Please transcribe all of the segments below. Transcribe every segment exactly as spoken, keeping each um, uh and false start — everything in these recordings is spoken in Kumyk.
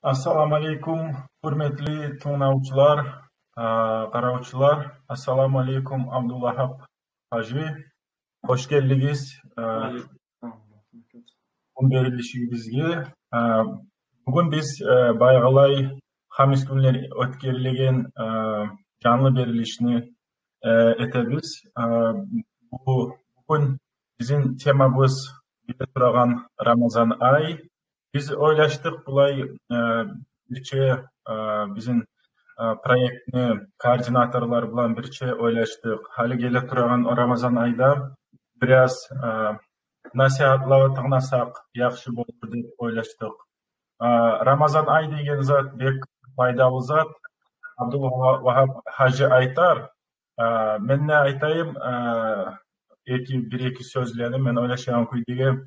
Ассаламу алейкум, гьюрметли тынглавчулар, а, къаравчулар. Ассаламу алейкум, Абдулвагьап гьажи. Хош гелдигиз, а, Алейкум ассалам. Бугюн берилишигибизге. А, бугюн биз, а, байгъалай хамис гюнлер оьтгерилеген, а, жанлы берилишни, а, этебиз. А, бу, бугюн бизин темабыз геле турагъан Рамазан ай. Биз ойлашдыкъ булай, э, бирче, э, бизин, э, проектни координаторлар булан бирче ойлашдыкъ. Гьали геле турагъан Рамазан айда бираз, э, насигьатлар тынгласакъ, яхшы болур деп ойлашдыкъ. Э, Рамазан ай деген зат бек пайдалы зат. Абдулвагьап гьажи айтар, А, мен де айтайым, а, эки, бир-эки сёзлени мен ойлашагъан кюйдеги,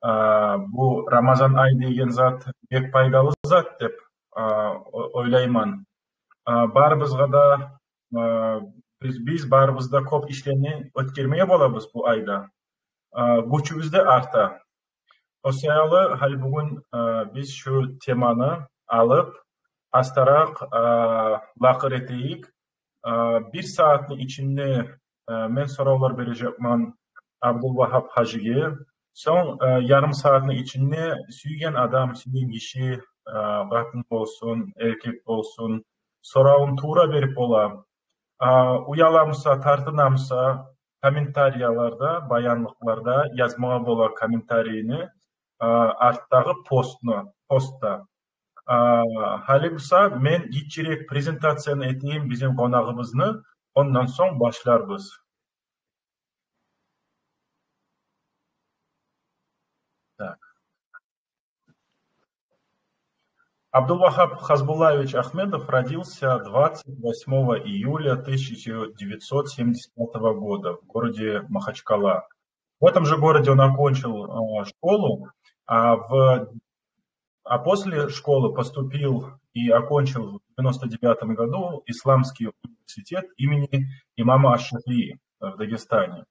а, бу Рамазан ай деген зат бек пайдалы зат деп, а, о-, ойлайман. А, барыбызгъа да, а, биз, биз барыбыз да кёп ишлени оьтгермеге болабыз бу айда. А, гючюбюз де арта. О саялы гьали бугюн, э, биз шу теманы алып, астаракъ, э, лакъыр этейик. Э, бир сагьатны ичинде, э, мен соравлар бережекмен Абдулвагьап гьажиге. Сонг, э, ярым сагьатны ичинде сюйген адам, сюйген гиши, э, къатын болсун, эркек болсун, соравун тувра берип бола. А, уяламса, тартынамса, комментарияларда, баянлыкъларда язмагъа бола комментарийни, а, артдагъы постну, постда. А, гьали буса мен гиччирек презентацияны этейим бизин къонагъыбызны, ондан сонг башларбыз. Так. Абдулвагьап Хазбуллаевич Ахмедов родился двадцать восьмого июля тысяча девятьсот семьдесят пятого года в городе Махачкала. В этом же городе он окончил, э, школу, а в, а после школы поступил и окончил в девяносто девятом году Исламский университет имени имама Аш-Шафии в Дагестане.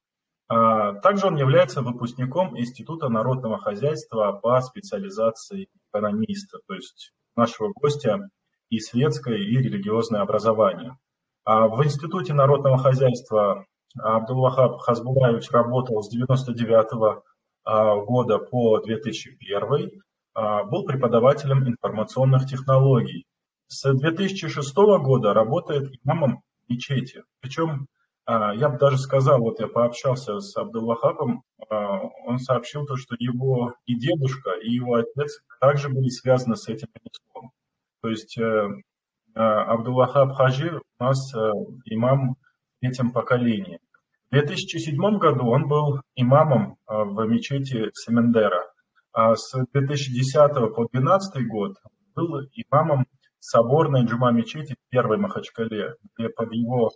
А, также он является выпускником Института народного хозяйства по специализации экономиста, то есть нашего гостя и светское, и религиозное образование. А в Институте народного хозяйства Абдулвахаб Хазбулаевич работал с девяносто девятого, а, года по две тысячи первый, а, был преподавателем информационных технологий. С две тысячи шестого года работает имамом мечети. Причём, а, я бы даже сказал, вот я пообщался с Абдул-Вахабом, а, он сообщил то, что его и дедушка, и его отец также были связаны с этим ремеслом. То есть, э, э, Абдул-Вахаб Хаджи у нас, э, имам в третьем поколении. В две тысячи седьмом году он был имамом, э, в мечети Семендера. А с две тысячи десятого по двенадцатый год был имамом соборной джума мечети в Первой Махачкале, где под его,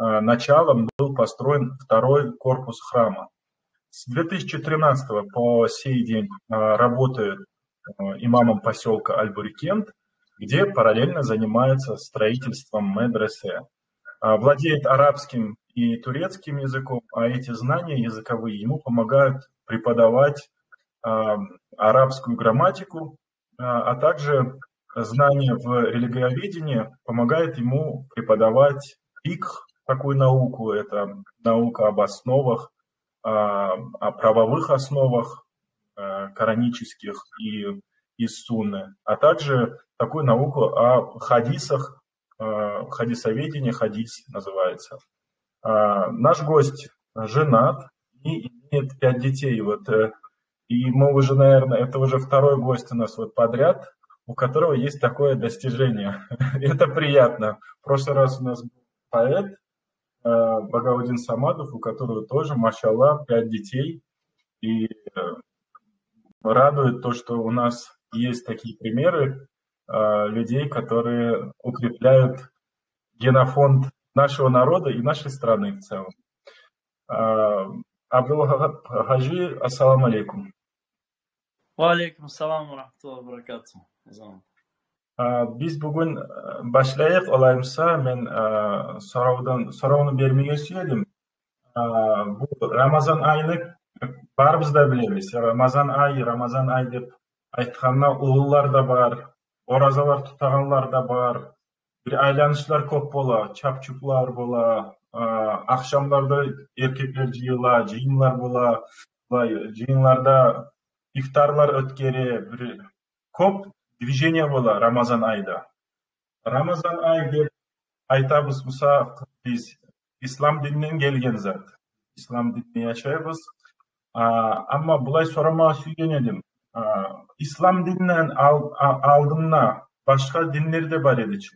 э, началом был построен второй корпус храма. С две тысячи тринадцатого по сей день, э, работает, э, имамом посёлка Аль-Бурикент, где параллельно занимается строительством медресе. А, владеет арабским и турецким языком, а эти знания языковые ему помогают преподавать, а, арабскую грамматику, а, а также знания в религиоведении помогают ему преподавать фикх, такую науку, это наука об основах, а, о правовых основах, а, коранических и из сунны, а также такую науку о хадисах, а, хадисоведение, хадис называется. А, наш гость женат и имеет пять детей. Вот, э, и мы уже, наверное, это уже второй гость у нас вот подряд, у которого есть такое достижение. Это приятно. В прошлый раз у нас был поэт, э, Багаудин Самадов, у которого тоже, машаллах, пять детей. И, э, радует то, что у нас есть такие примеры, э, людей, которые укрепляют генофонд нашего народа и нашей страны в целом. Э, Абдул-Вахаб Хаджи, ассаламу алейкум. Ва алейкум салам ва рахматуллагьи ва баракатугь. Азан. А, биз бугюн, э, башлайыкъ, олай буса, мен, э, соравдан, соравну бермеге сюе эдим. А, бу Рамазан айны барыбыз да билебиз. Рамазан ай, Рамазан ай деп айтгъанда, уллулар да бар, оразалар тутагъанлар да бар. Бир айланышлар кёп бола, чапчуплар бола, а, ахшамларда эркеклер жыйыла, жыйынлар бола, булай жыйынларда ифтарлар оьтгере, бир кёп движение бола Рамазан айда. Рамазан ай деп айтабыз буса биз, ислам дининден гелген зат. Ислам дининде яшайбыз. А, амма булай сорамагъа сюйген эдим. А, ислам дининден ал-, а-, алдында башгъа динлер де бар эди чи.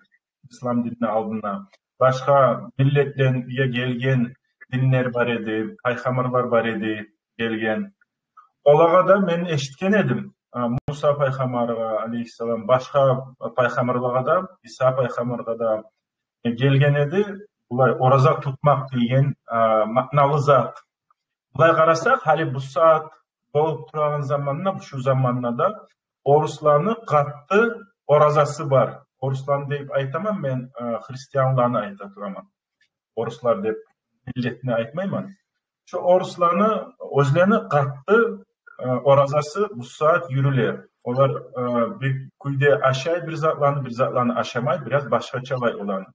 Ислам дининден алдында башгъа миллетлерден гелген динлер бар эди, пайхаммарлар бар эди гелген. Олагъа да мен эшитген эдим. А, Муса пайхаммаргъа алейгьиссалам, башгъа пайхаммарлагъа да, Иса пайхаммаргъа да, э, гелген эди. Булай ораза тутмакъ деген, а, маъналы зат. Булай къарасакъ, гьали бу сагьат болуп турагъан заманда, шу заманда да орусланы къатты оразасы бар. Орусланы деп айтаман мен, а, христианланы айта тураман. Оруслар деп миллетни айтмайман. Шу орусланы оьзлени къатты, э, оразасы бу сагьат юрюле. Олар, э, бир кюйде ашай бир затланы, бир затланы ашамай, бираз башгъачалай оланы.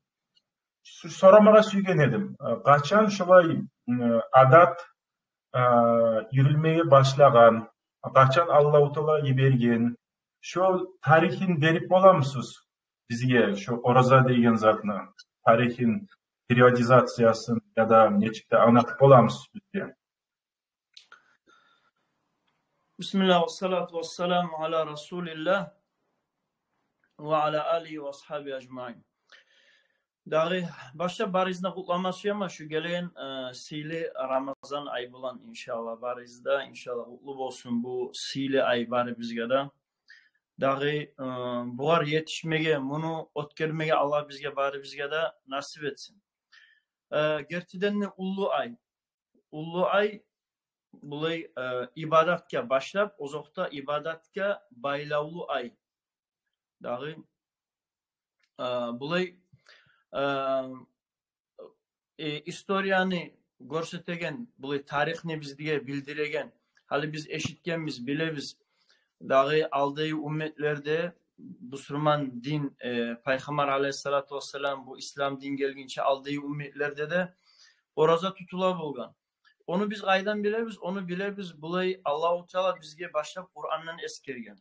Шу сорамагъа сюйген эдим. Э, къачан шулай, э, адат, э, юрюлмеге башлагъан, къачан Аллагьу Таала йиберген, шо тарихин берип боламысыз бизге, шо ораза деген затны тарихин, периодизациясын яда нечик де англатып боламысыз бизге? Бисмиллагь, вассалату вассаламу аля расулиллагь ва аля алигьи ва асгьабигьи ажмаин. Дагъы башлап барыгъызны къутлама сюемен шу гелеген, э, сыйлы Рамазан ай булан, иншаллагь, барыгъыз да, иншаллагь, къутлу болсун бу сыйлы ай барыбызгъа да. Дагъы, э, бугъар етишмеге, муну оьтгермеге Аллагь бизге, барыбызгъа да насип этсин. Э, гертиден де уллу ай. Уллу ай булай, э, ибадатгъа башлап, озокъда, ибадатгъа байлавлу ай. Дагъы, э, булай, э, э, историяны гёрсетеген, булай тарихни бизге билдиреген, гьали биз эшитгенбиз, билебиз. Дагъы алдагъы умметлерде бусурман дин, э, Пайхаммар алейгьиссалату вассалам, бу ислам дин гелгинче алдагъы умметлерде де ораза тутула болгъан. Ону биз къайдан билебиз? Ону билебиз, булай Аллагьу Таала бизге башлап Къурандан эсгерген.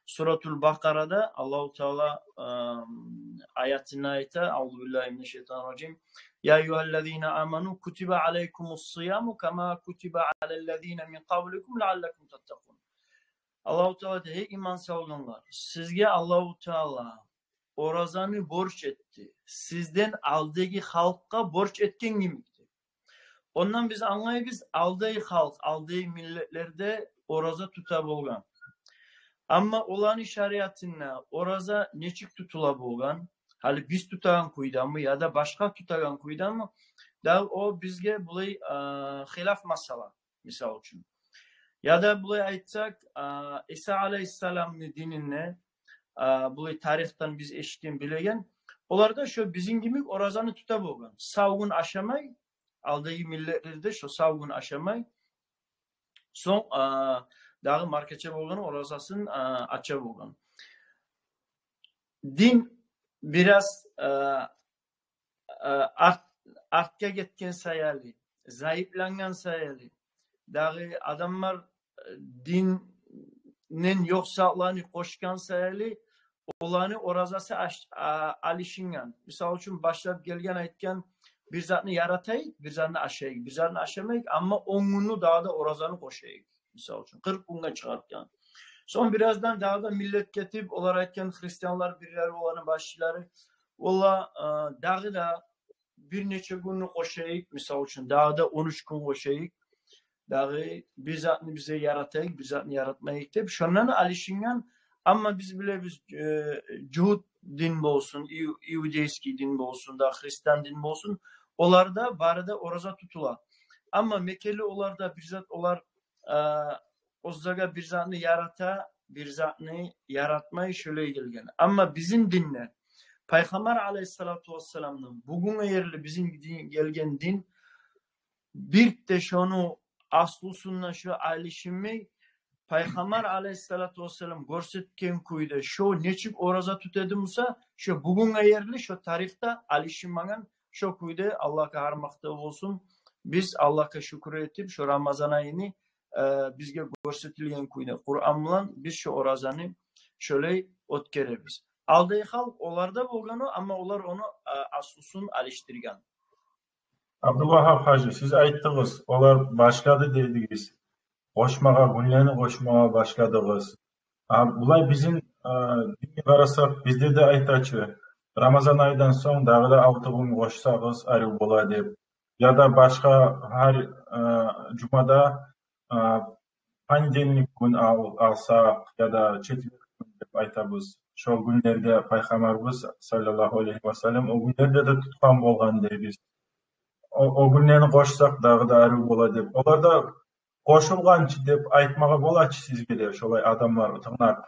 Суратул Бакъарада Аллагьу Таала, ам, аятында айта: «Аузу биллагьи минаш шайтанир ражим. Я айюгьаллазина аману кутиба алайкумус сияму кама кутиба алаллазина мин къабликум лааллакум таттакъун». Аллагьу Таала айта: «Гьей иман салгъанлар, сизге Аллагьу Таала оразаны борч этди, сизден алдагъы халкъгъа борч этген йимик», — деп. Ондан биз англайбыз, алдагъы халкъ, алдагъы миллетлер де ораза тута болгъан. Амма оланы шариатында ораза нечик тутула болгъан? Гьали биз тутагъан кюйдеми яда башгъа тутагъан кюйдеми? Дагъы о бизге булай, а, хилаф масъала, мисал учун. Яда булай айтсакъ, а, Иса алейгьиссаламны дининде, а, булай тарихдан биз эшитген, билеген, олар да шо бизин йимик оразаны тута болгъан. Сав гюн ашамай, алдагъы миллетлер де шо сав гюн ашамай, сонг, а, дагъы маркача болгъан, оразасын, а, ача болгъан. Дин бираз, а, а, арт-, артгъа гетген саялы, зайыплангъан саялы, дагъы адамлар, э, динден ёкъ затланы къошгъан саялы, оланы оразасы аш-, а-, алышынгъан. Мисал учун, башлап гелген, айтгъан: «Бир затны яратайыкъ, бир затны ашайыкъ, бир затны ашамайыкъ, амма он гюнню дагъы да оразаны къошайыкъ». Мисал учун, къыркъ гюнге чыгъартгъан. Сонг бираздан дагъы да миллет гетип, олар айтгъан, христианлар, бирлери оланы башчылары: «Валлагь, а, дагъы да бир нече гюнню къошайыкъ, мисал учун, дагъы да он уьч гюн къошайыкъ, дагъы бир затны бизге яратайыкъ, бир затны яратмайыкъ», — деп, шондан алышынгъан. Амма биз билебиз, э, жугьут дин болсун, иу-, иудейский дин болсун, да христиан дин болсун, оларда бары да ораза тутула. Амма меккелилер, оларда бир зат, олар, э, оьзлеге бир затны ярата, бир затны яратмай, шолай гелген. Амма бизин динде Пайхаммар алейгьиссалату вассаламдан бугюнге ерли бизин дин, гелген дин, бир де шону аслусунда шо алышынмай, Пайхаммар алейгьиссалату вассалам гёрсетген кюйде, шо нечик ораза тута эди буса, шо бугюнге ерли шо тарихде алышынмагъан, шо кюйде Аллагьгъа гьар макътав болсун. Биз Аллагьгъа шюкюр этип, шо Рамазан айны, э, бизге гёрсетилген кюйде, Къуран булан биз шо оразаны шолай оьтгеребиз. Алдай халкъ оларда болгъан о, амма олар ону, э, аслусун алышдыргъан. Абдулвагьап гьажи, сиз айтдыгъыз, олар башлады дедигиз. Къошмагъа, гюнлени къошмагъа башладыгъыз. А, булай бизин, а, динге къарасакъ, бизде де айта чы, Рамазан айдан сонг дагъы да алты гюн къошсагъыз, арив бола деп. Яда башгъа гьар, а, жумада, а, понедельник гюн ал-, алсакъ, яда четверг гюн деп айтабыз. Шо гюнлерде Пайхаммарыбыз саллаллагьу алайгьи ва саллам о гюнлерде де тутгъан болгъан дейбиз. О, о гюнлени къошсакъ, дагъы да арив бола деп. Олар да къошулгъан чы деп айтмагъа бола чы сизге де, шолай адамлар тынглап.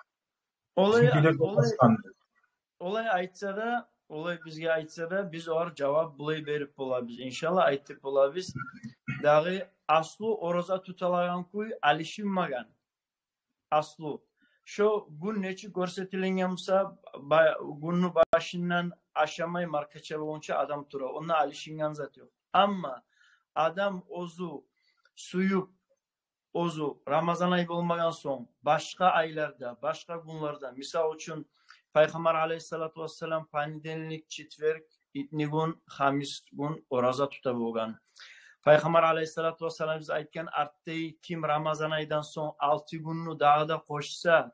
Олай, Сизге де олай, къошгъан деп. Олай айтса да, олай бизге айтса да, биз огъар жавап булай берип болабыз, иншаллагь, айтып болабыз. Дагъы аслу ораза тутулагъан кюй алышынмагъан. Аслу. Шо гюн нечик гёрсетилинген буса, ба-, гюнню башындан ашамай маркача болгъунча адам тура. Онда алышынгъан зат ёкъ. Амма адам оьзю сююп, оьзю Рамазан ай болмагъан сонг, башгъа айларда, башгъа гюнлерде, мисал учун, Пайхаммар алейгьиссалату вассалам понедельник, четверг, итнигюн, хамисгюн ораза тута болгъан. Пайхаммар алейгьиссалату вассалам биз айтгъан, артдагъы ким Рамазан айдан сонг алты гюнню дагъы да къошса,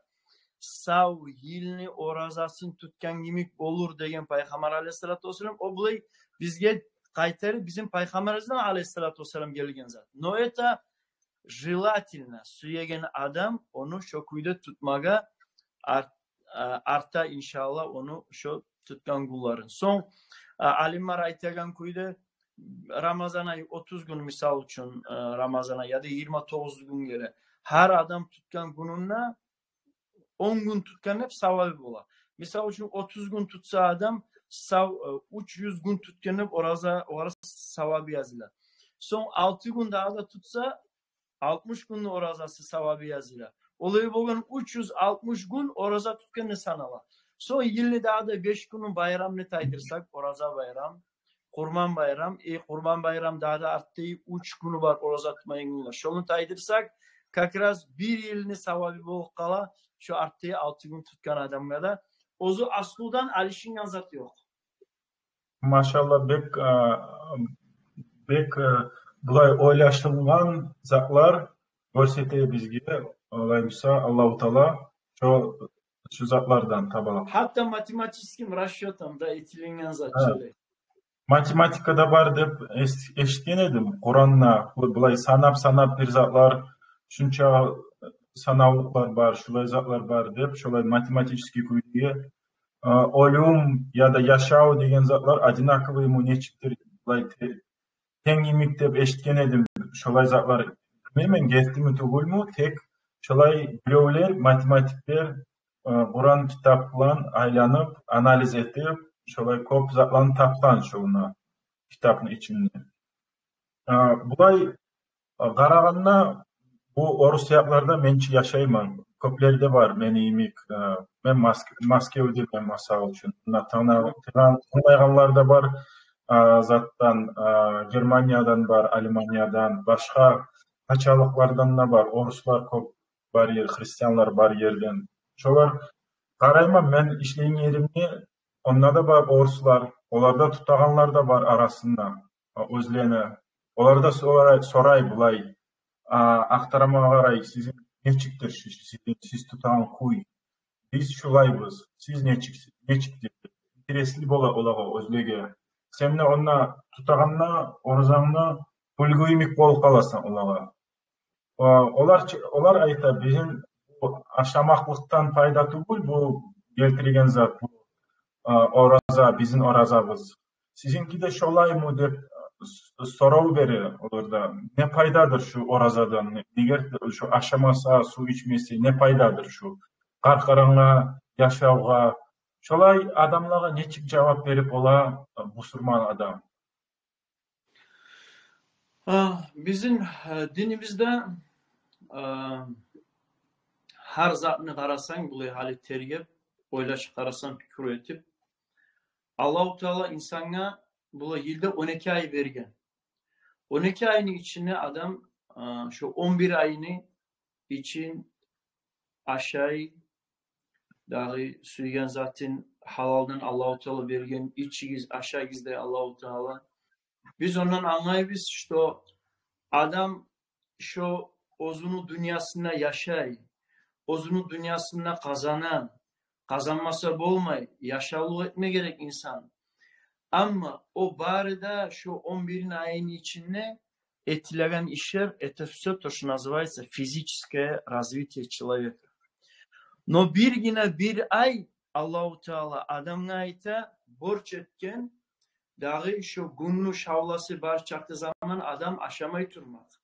сав йылны оразасын тутгъан йимик болур деген Пайхаммар алейгьиссалату вассалам. О булай бизге къайтарып бизин Пайхаммарыбыздан алейгьиссалату вассалам гелген зат. Но это желательно, сюеген адам ону шо кюйде тутмагъа ар-, а, арта, иншаллагь, ону шо тутгъан гюнлерин. Сонг, а, алимлер айтагъан кюйде, Рамазан ай отуз гюн, мисал учун, а, Рамазан ай яда йигирма тогъуз гюн геле. Гьар адам тутгъан гюнюнде он гюн тутгъан деп савабы бола. Мисал учун, отуз гюн тутса адам, сав-, э, уьч юз гюн тутгъан деп ораза, ораза савабы языла. Сонг алты гюн дагъы да тутса, алтмыш гюнню оразасы савабы языла. Олай болгъан уьч юз алтмыш гюн ораза тутгъан деп санала. Сонг йылны дагъы да беш гюнюн байрамны тайдырсакъ, ораза байрам, Къурман байрам, э, Къурман байрам дагъы да артдагъы уьч гюню бар ораза тутмайгъан гюнлер. Шону тайдырсакъ, как раз бир йылны савабы болуп къала шо артдагъы алты гюн тутгъан адамгъа да. Оьзю аслудан алышынгъан зат ёкъ. Машаллагь, бек, а, бек, а, булай ойлашылгъан затлар гёрсете бизге. Олай буса, Аллагьу Таала шо, шо затлардан табалакъ. Гьатта математическим расчётом да этилинген зат шолай. Математикада бар деп эс-, эшитген эдим. Къуранда бу-, булай санап-санап бир затлар, шунча санавлукълар бар, шулай затлар бар деп, шолай математический кюйде, а, оьлюм яда яшав деген затлар одинаковыймы, нечикдир, булай те-, тенг йимик деп эшитген эдим. Шолай затлар, билмеймен, гертими, тюгюлмю, тек шолай биревлер, математиклер, э, Къуран китап булан айланып, анализ этип, шолай кёп затланы тапгъан шону, китапны ичинде. Э, булай, э, къарагъанда, бу орус якъларда мен чи яшайман. Кёплерде бар мени йимик, э, мен Моск-, Маскевде, мен, масал учун. Муна тынгла-, тынгла-, тынглайгъанлар да бар, э, затдан, э, Германиядан бар, Алеманиядан, башгъа пачалыкълардан да бар, оруслар кёп бар ер, христианлар бар ерден. Шолар, къарайман мен ишлейген еримде, онда да бар оруслар, оларда тутагъанлар да бар арасында, а, оьзлени. Олар да сорай, сорай булай, а, ахтарма къарай, сизин нечикдир шу, сизин, сиз тутагъан кюй? Биз шулайбыз, сиз нечиксиз, нечикдир? Интересли бола олагъа, оьзлеге. Сен де онда тутагъанда оразангны уьлгю йимик болуп къаласан олагъа. О, олар чы-, олар айта, бизин бу ашамакълыкъдан пайда тюгюл бу гелтирген зат, бу, а, ораза, бизин оразабыз. Сизинки де шолаймы деп с-, сорав бере олар да. Не пайдадыр шу оразадан? Эгер шу ашамаса, сув ичмесе, не пайдадыр шу къаркъарангъа, яшавгъа? Шолай адамлагъа нечик жавап берип бола, а, бусурман адам? А, бизин, а, динибизде, а, гьар затны къарасанг, булай гьали тергеп, ойлашып къарасанг, пикру этип, Аллагьу Таала инсангъа булай йылда он эки ай берген. Он эки айны ичинде адам, а, шо он бир айны ичин ашай, дагъы сюйген затын гьалалдан Аллагьу Таала берген, ичигиз, ашагъыз дей Аллагьу Таала. Биз ондан англайбыз, что адам шо оьзюню дюньясында яшай, оьзюню дюньясында къазана, къазанмаса болмай, яшавлукъ этме герек инсан. Амма о бары да шо он бирин айны ичинде этилеген ишлер, это всё то, что называется физическое развитие человека. Но биргине бир ай Аллагьу Таала адамгъа айта, борч этген, дагъы шо гюнню шавласы бар чакъы заман адам ашамай турмакъ.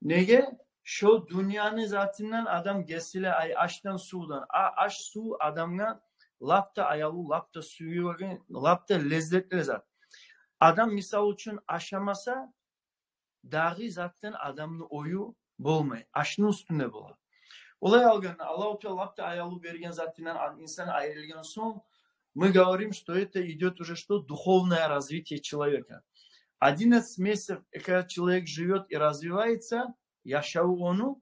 Неге? Шо дюньяны затындан адам гесиле ай ашдан, сувдан. А аш, сув адамгъа лап да аявлу, лап да сюйген, лап да леззетли зат. Адам, мисал учун, ашамаса, дагъы затдан адамны ою болмай, ашны уьстюнде бола. Олай алгъанда, Аллагьу Таала лап да аявлу берген затындан а-, инсан айрылгъан сонг, мы говорим, что это идёт уже что? Духовное развитие человека. Одиннадцать месяцев, когда человек живёт и развивается, яшаву ону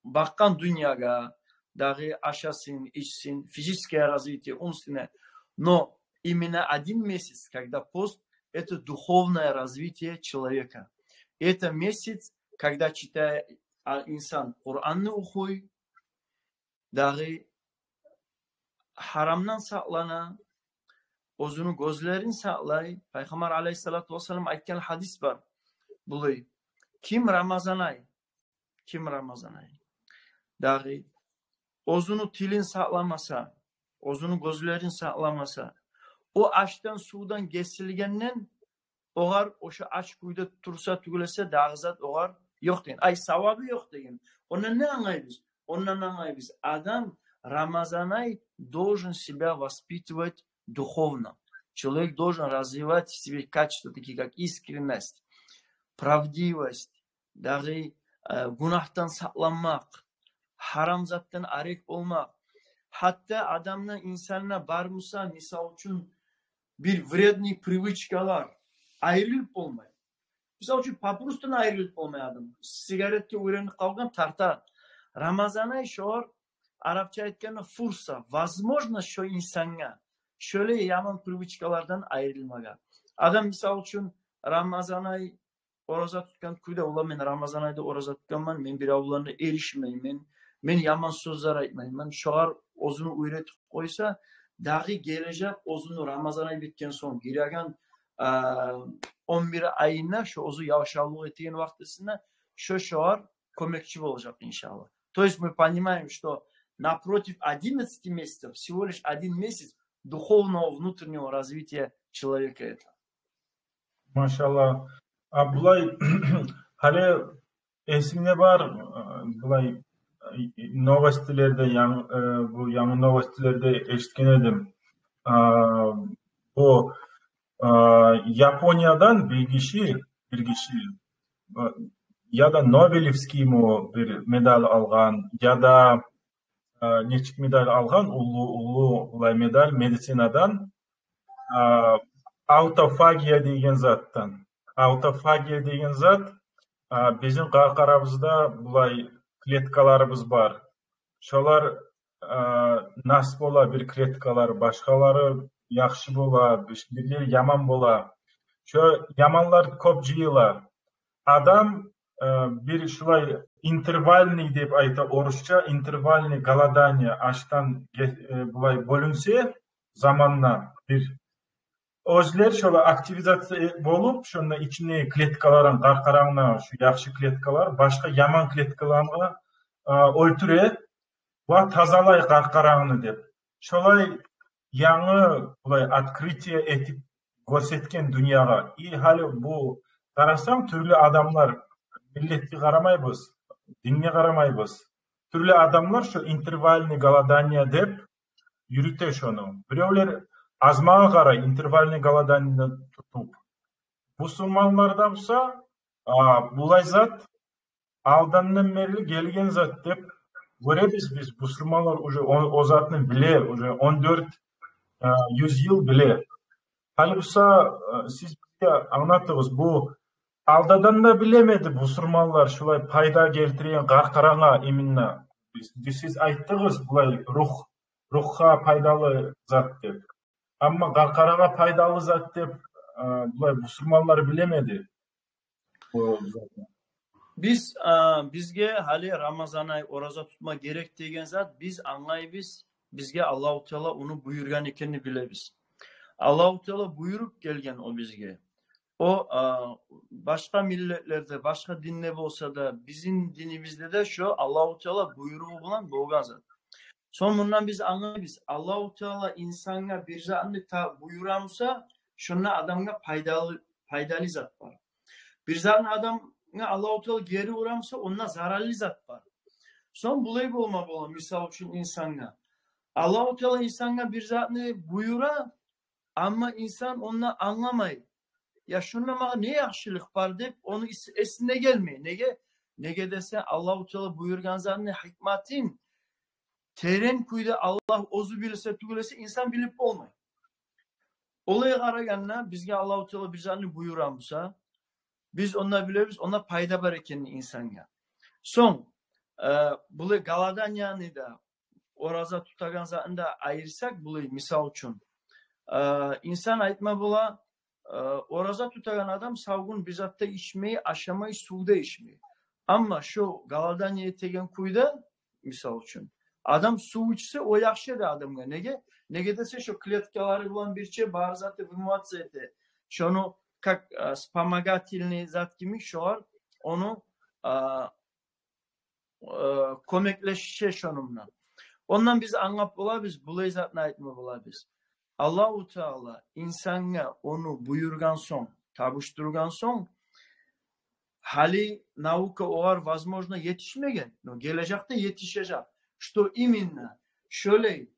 бакъгъан дюньягъа, дагъы ашасын, ичсин, физическое развитие, умственное. Но именно один месяц, когда пост, это духовное развитие человека. Это месяц, когда читает, а, инсан Къуранны охуй, дагъы гьарамдан сакълана, оьзюню гёзлерин сакълай. Пайхаммар алейгьиссалату вассалам айтгъан гьадис бар. Булай: ким Рамазан ай, ким Рамазан ай, дагъы оьзюню тилин сакъламаса, оьзюню гёзлерин сакъламаса, о ашдан, сувдан гесилгенден огъар, ошо ач кюйде турса тюгюл эсе, дагъы зат огъар ёкъ деген. Ай, савабы ёкъ деген. Ондан не англайбыз? Ондан англайбыз: адам Рамазан ай должен себя воспитывать духовно. Человек должен развивать в себе качества, такие как искренность, правдивость, дагъы, э, гюнагьдан сакъланмакъ, гьарам затдан арек болмакъ. Гьатта адамны, инсанны бар буса, мисал учун, бир вредный привычкалар, айрылып болмай. Мисал учун, папиросдан айрылып болмай адам. Сигаретге уьйренип къалгъан, тарта. Рамазан ай шогъар, арапча айтгъанда, фурса, возможность шо инсангъа шолай яман привычкалардан айрылмагъа. Адам, мисал учун, Рамазан ай ораза тутгъан кюйде: «Ула, мен Рамазан айда ораза тутгъанман, мен биревлени де эришмеймен, мен яман сёзлер айтмайман». Шогъар оьзюню уьйретип къойса, дагъы гележек оьзюню Рамазан ай битген сонг гиреген, а, он бир айына, шо оьзю яшавлукъ этеген вакътисинде, шо шогъар кёмекчи болажакъ, иншаллагь. То есть мы понимаем, что напротив одиннадцати месяцев всего лишь один месяц духовного внутреннего развития человека это. Машаллагь. А булай, гьали эсимде бар, э, булай, э, новостилерде, ян-, э, бу янгы новостилерде эшитген эдим. А, бу, а, Япониядан бир гиши, бир гиши, э, я да Нобелевскийми бир медаль алгъан, я да, э, нечик медаль алгъан, уллу, уллу булай медаль медицинадан, а, аутофагия деген затдан. Аутофагия деген зат, а, бизин къаркъарабызда булай клеткаларыбыз бар. Шолар, а, нас бола, бир клеткалар, башгъалары яхшы бола, бир-, бирлери яман бола. Шо яманлар кёп жыйыла. Адам, э, бир шулай интервальный деп айта орусча, интервальный голодание, ашдан ге-, э, булай бёлюнсе заманына бир, оьзлер шолай активизация болуп, шонда ичиндеги клеткаларын, къаркъарангны шу яхшы клеткалар башгъа яман клеткаланы, э, оьлтюре ва тазалай къаркъарангны деп. Шолай янгы булай открытие этип гёрсетген дюньягъа. И гьали бу, къарасанг, тюрлю адамлар, миллетге къарамайбыз, динге къарамайбыз. Тюрлю адамлар шо интервальный голодание деп юрюте шону. Биревлер азмагъа къарай, интервальный голодание тутуп. Бусурманларда буса, а, булай зат алдандан берли гелген зат деп гёребиз биз. Бусурманлар уже о, о затны биле, уже он дёрт, э, юз йыл биле. Гьали буса, э, сиз бизге англатыгъыз, бу алдадан да билемеди бусурманлар шулай пайда гелтиреген къаркъарагъа именно. Биз, биз, сиз айтдыгъыз булай рух, рухгъа пайдалы зат деп. Амма къаркъарагъа пайдалы зат деп, э, булай бусурманлар билемеди. О, Биз, а, бизге гьали Рамазан ай ораза тутма герек деген зат, биз англайбыз, бизге Аллагьу Таала ону буюргъан экенни билебиз. Аллагьу Таала буюруп гелген о бизге. О, а, башгъа миллетлерде, башгъа динде болса да, бизин динибизде де шо Аллагьу Таала буйругъу булан болгъан зат. Сонг мундан биз англайбыз, Аллагьу Таала инсангъа бир затны та буюра буса, шонда адамгъа пайдалы, пайдалы зат бар. Бир затны адамгъа Аллагьу Таала гери ура буса, онда зараллы зат бар. Сонг булай болма бола, мисал учун, инсангъа. Аллагьу Таала инсангъа бир затны буюра, амма инсан онда англамай. Я шонда магъа не яхшылыкъ бар деп, ону эс-, эсине гелмей. Неге? Неге десе, Аллагьу Таала буюргъан затны гьикматын терен кюйде Аллагь оьзю билсе тюгюл эсе, инсан билип болмай. Олай къарагъанда, бизге Аллагьу Таала бир затны буюра буса, биз онда билебиз, онда пайда бар экенни инсангъа. Сонг, э, булай голоданияны да, ораза тутагъан затны да айырсакъ, булай, мисал учун, э, инсан айтма бола, э, ораза тутагъан адам сав гюн бир зат да ичмей, ашамай, сув да ичмей. Амма шо голодание этеген кюйде, мисал учун, адам сув ичсе, о яхшы да адамгъа. Неге? Неге десе, шо клеткалары булан бирче бар заты вымываться эте. Шону как, э, вспомогательный зат кимик, шолар ону, э, э, кёмеклеше шону булан. Ондан биз англап болабыз, булай затны айтма болабыз. Аллагьу Таала инсангъа ону буюргъан сонг, табушдургъан сонг, гьали наука огъар, возможно, етишмеген, но гележекде етишежек. Что именно? Шолай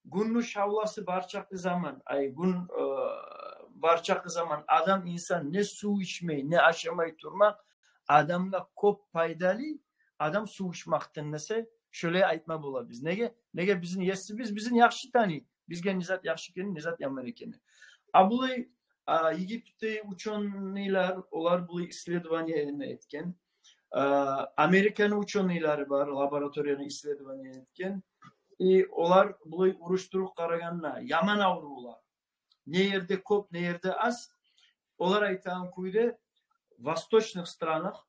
гюнню шавласы бар чакъы заман, ай, гюн, э, бар чакъы заман адам, инсан не сув ичмей, не ашамай турмакъ адамгъа кёп пайдалы адам сув ичмекден десе, шолай айтма болабыз. Неге? Неге бизин есибиз бизин яхшы таный, бизге не зат яхшы экенни, не зат яман экенни. А булай, а, Египетде учёныйлар, олар булай исследование этген. А, Американы учёныйлары бар, лабораторияны исследование этген. И олар булай уруштуруп къарагъанда, яман аврувлар не ерде кёп, не ерде аз, олар айтагъан кюйде, восточных странах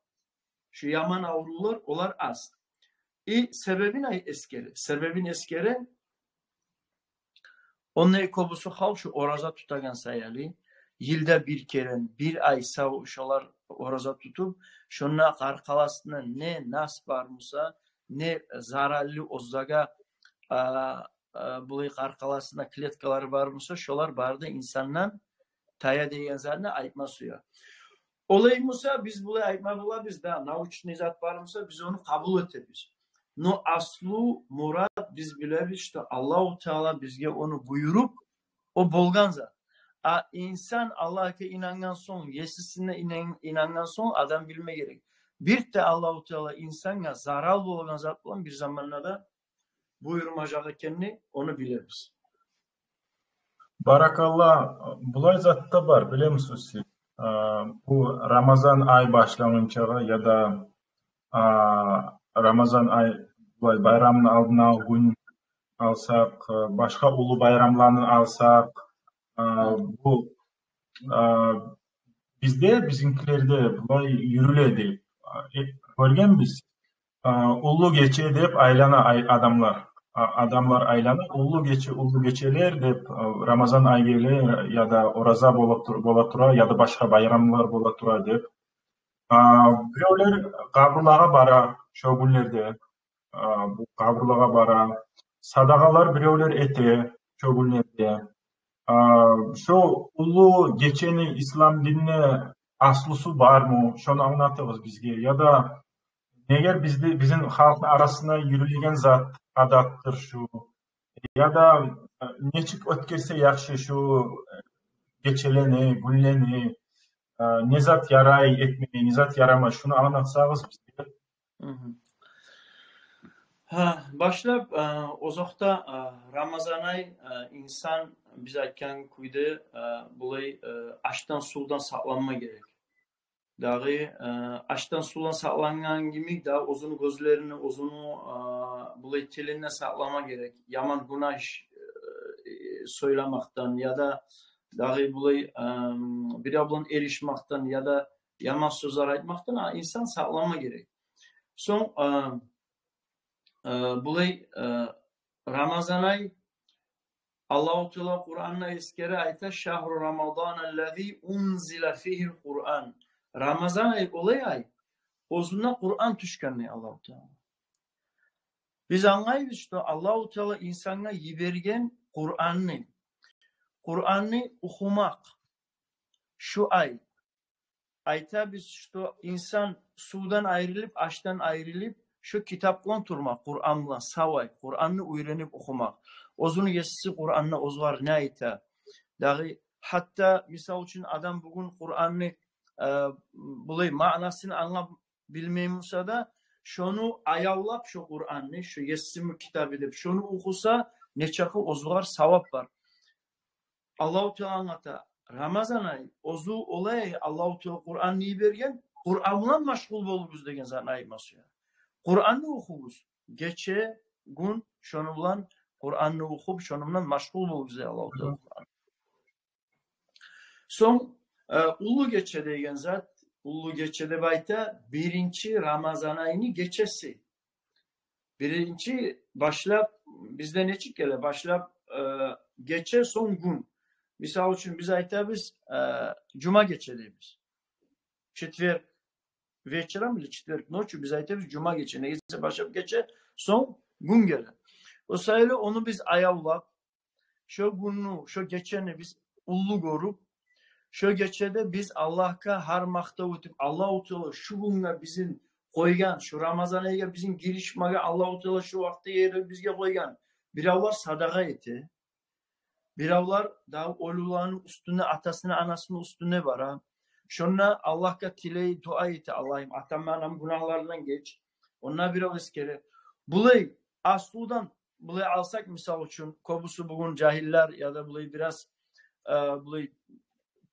шу яман аврувлар, олар аз. И себебин ай эсгере, себебин эсгере, онда кёбюсю халкъ шу ораза тутагъан саялы, йылда бир керен, бир ай сав шолар ораза тутуп, шонда къаркъарасында не нас бар буса, не зараллы оьзлеге, а, а, булай къаркъарасында клеткалары бар буса, шолар бары да инсандан тая деген затны айтма сюе. Олай буса, биз булай айтма болабыз да, научный зат бар буса, биз ону къабул этебиз. Но аслу мурат, биз билебиз, что Аллагьу Таала бизге ону буюруп, о болгъан зат. А инсан Аллагьгъа инангъан сонг, есисине инан-, инангъан сонг, адам билме герек. Бир де Аллагьу Таала инсангъа зарал болгъан зат булан бир заманда да буюрмажакъ экенни, ону билебиз. Баракалла, булай зат да бар, билемисиз сиз? А, бу Рамазан ай башлангъынчагъа яда, а, Рамазан ай, булай байрамны алдындагъы гюн алсакъ, а, башгъа уллу байрамланы алсакъ, а, бу, а, бизде, бизинкилерде булай юрюледи. А, э, гёргенбиз. А, уллу гече деп айлана ай-, адамлар. А, адамлар айлана, уллу гече, уллу гечелер деп, а, Рамазан ай геле, яда ораза болуп тур-, бола тура, яда башгъа байрамлар бола тура деп. А, биревлер къабурлагъа бара шо гюнлерде. А, бу къабурлагъа бара. Садагъалар биревлер эте шо гюнлерде. А, шо уллу гечени ислам динде аслусу бармы? Шону англатыгъыз бизге. Яда неге бизде, бизин халкъны арасында юрюлеген зат, адатдыр шу? Яда, э, нечик оьтгерсе яхшы шу, э, гечелени, гюнлени, э, не зат ярай этмеге, не зат ярамай, шуну англатсагъыз бизге. Мгм. Гьа, башлап, э, озокъда, э, Рамазан ай, э, инсан, биз айтгъан кюйде, э, булай, э, ашдан, сувдан сакъланма герек. Дагъы, э, ашдан, сувдан сакълангъан йимик, дагъы оьзюню гёзлерин, оьзюню, э, булай тилин сакълама герек. Яман гюнагь иш, э, сёйлемекден яда дагъы булай, э, бирев булан эришмекден яда яман сёзлер айтмакъдан, а, инсан сакъланма герек. Сонг, э, э, булай, э, Рамазан ай, Аллагьу Таала Къуранда эсгере, айта: «Шагьру Рамадан аллази унзила фигьил Къуран». Рамазан ай олай ай, оьзюнде Къуран тюшген дей Аллагьу Таала. Биз англайбыз, что Аллагьу Таала инсангъа йиберген Къуранны, Къуранны охумакъ шу ай. Айтабыз, что инсан сувдан айрылып, ашдан айрылып, шу китап булан турмакъ, Къуран булан, сав ай, Къуранны уьйренип охумакъ. Оьзюню Есиси Къуранда оьзюгер не айта? Дагъы, гьатта, мисал учун, адам бугюн Къуранны, э, булай маънасын англап билмей буса да, шону аявлап, шо Къуранны, шо Есимни китабы деп, шону охуса, нечакъы оьзюгер савап бар. Аллагьу Таала англата, Рамазан ай, оьзю олай ай, Аллагьу Таала Къуранны йиберген, Къуран булан машгъул болугъуз деген затны айтма сюе. Къуранны охугъуз, гече, гюн, шону булан, Къуранны охуп, шону булан машгъул болугъуз дей Аллагьу Таала. Сонг, э, уллу гече деген зат, уллу гече деп айта биринчи Рамазан айны гечеси. Биринчи башлап, бизде нечик геле? Башлап, э, гече, сонг гюн. Мисал учун, биз айтабыз, э, жума гече дейбиз. Четверг вечером или четверг ночью биз айтабыз жума гече. Неге десе, башлап гече, сонг гюн геле. О саялы ону биз аявлап, шо гюнню, шо гечени биз уллу гёрюп, шо гечеде биз Аллагьгъа гьар макътав этип, Аллагьу Таала шу гюнге бизин къойгъан, шу Рамазан айгъа бизин гиришмеге Аллагьу Таала шу вакъти, ерни бизге къойгъан. Биревлер садагъа эте, биревлер дагъы оьлюлени уьстюне, атасыны, анасыны уьстюне бара. Шонда Аллагьгъа тилей, дуа эте: «Аллагьым, атамны, анамны гюнагьларындан геч». Онда бирев эсгере. Булай аслудан булай алсакъ, мисал учун, кёбюсю бугюн жагьиллер яда булай бираз, э, булай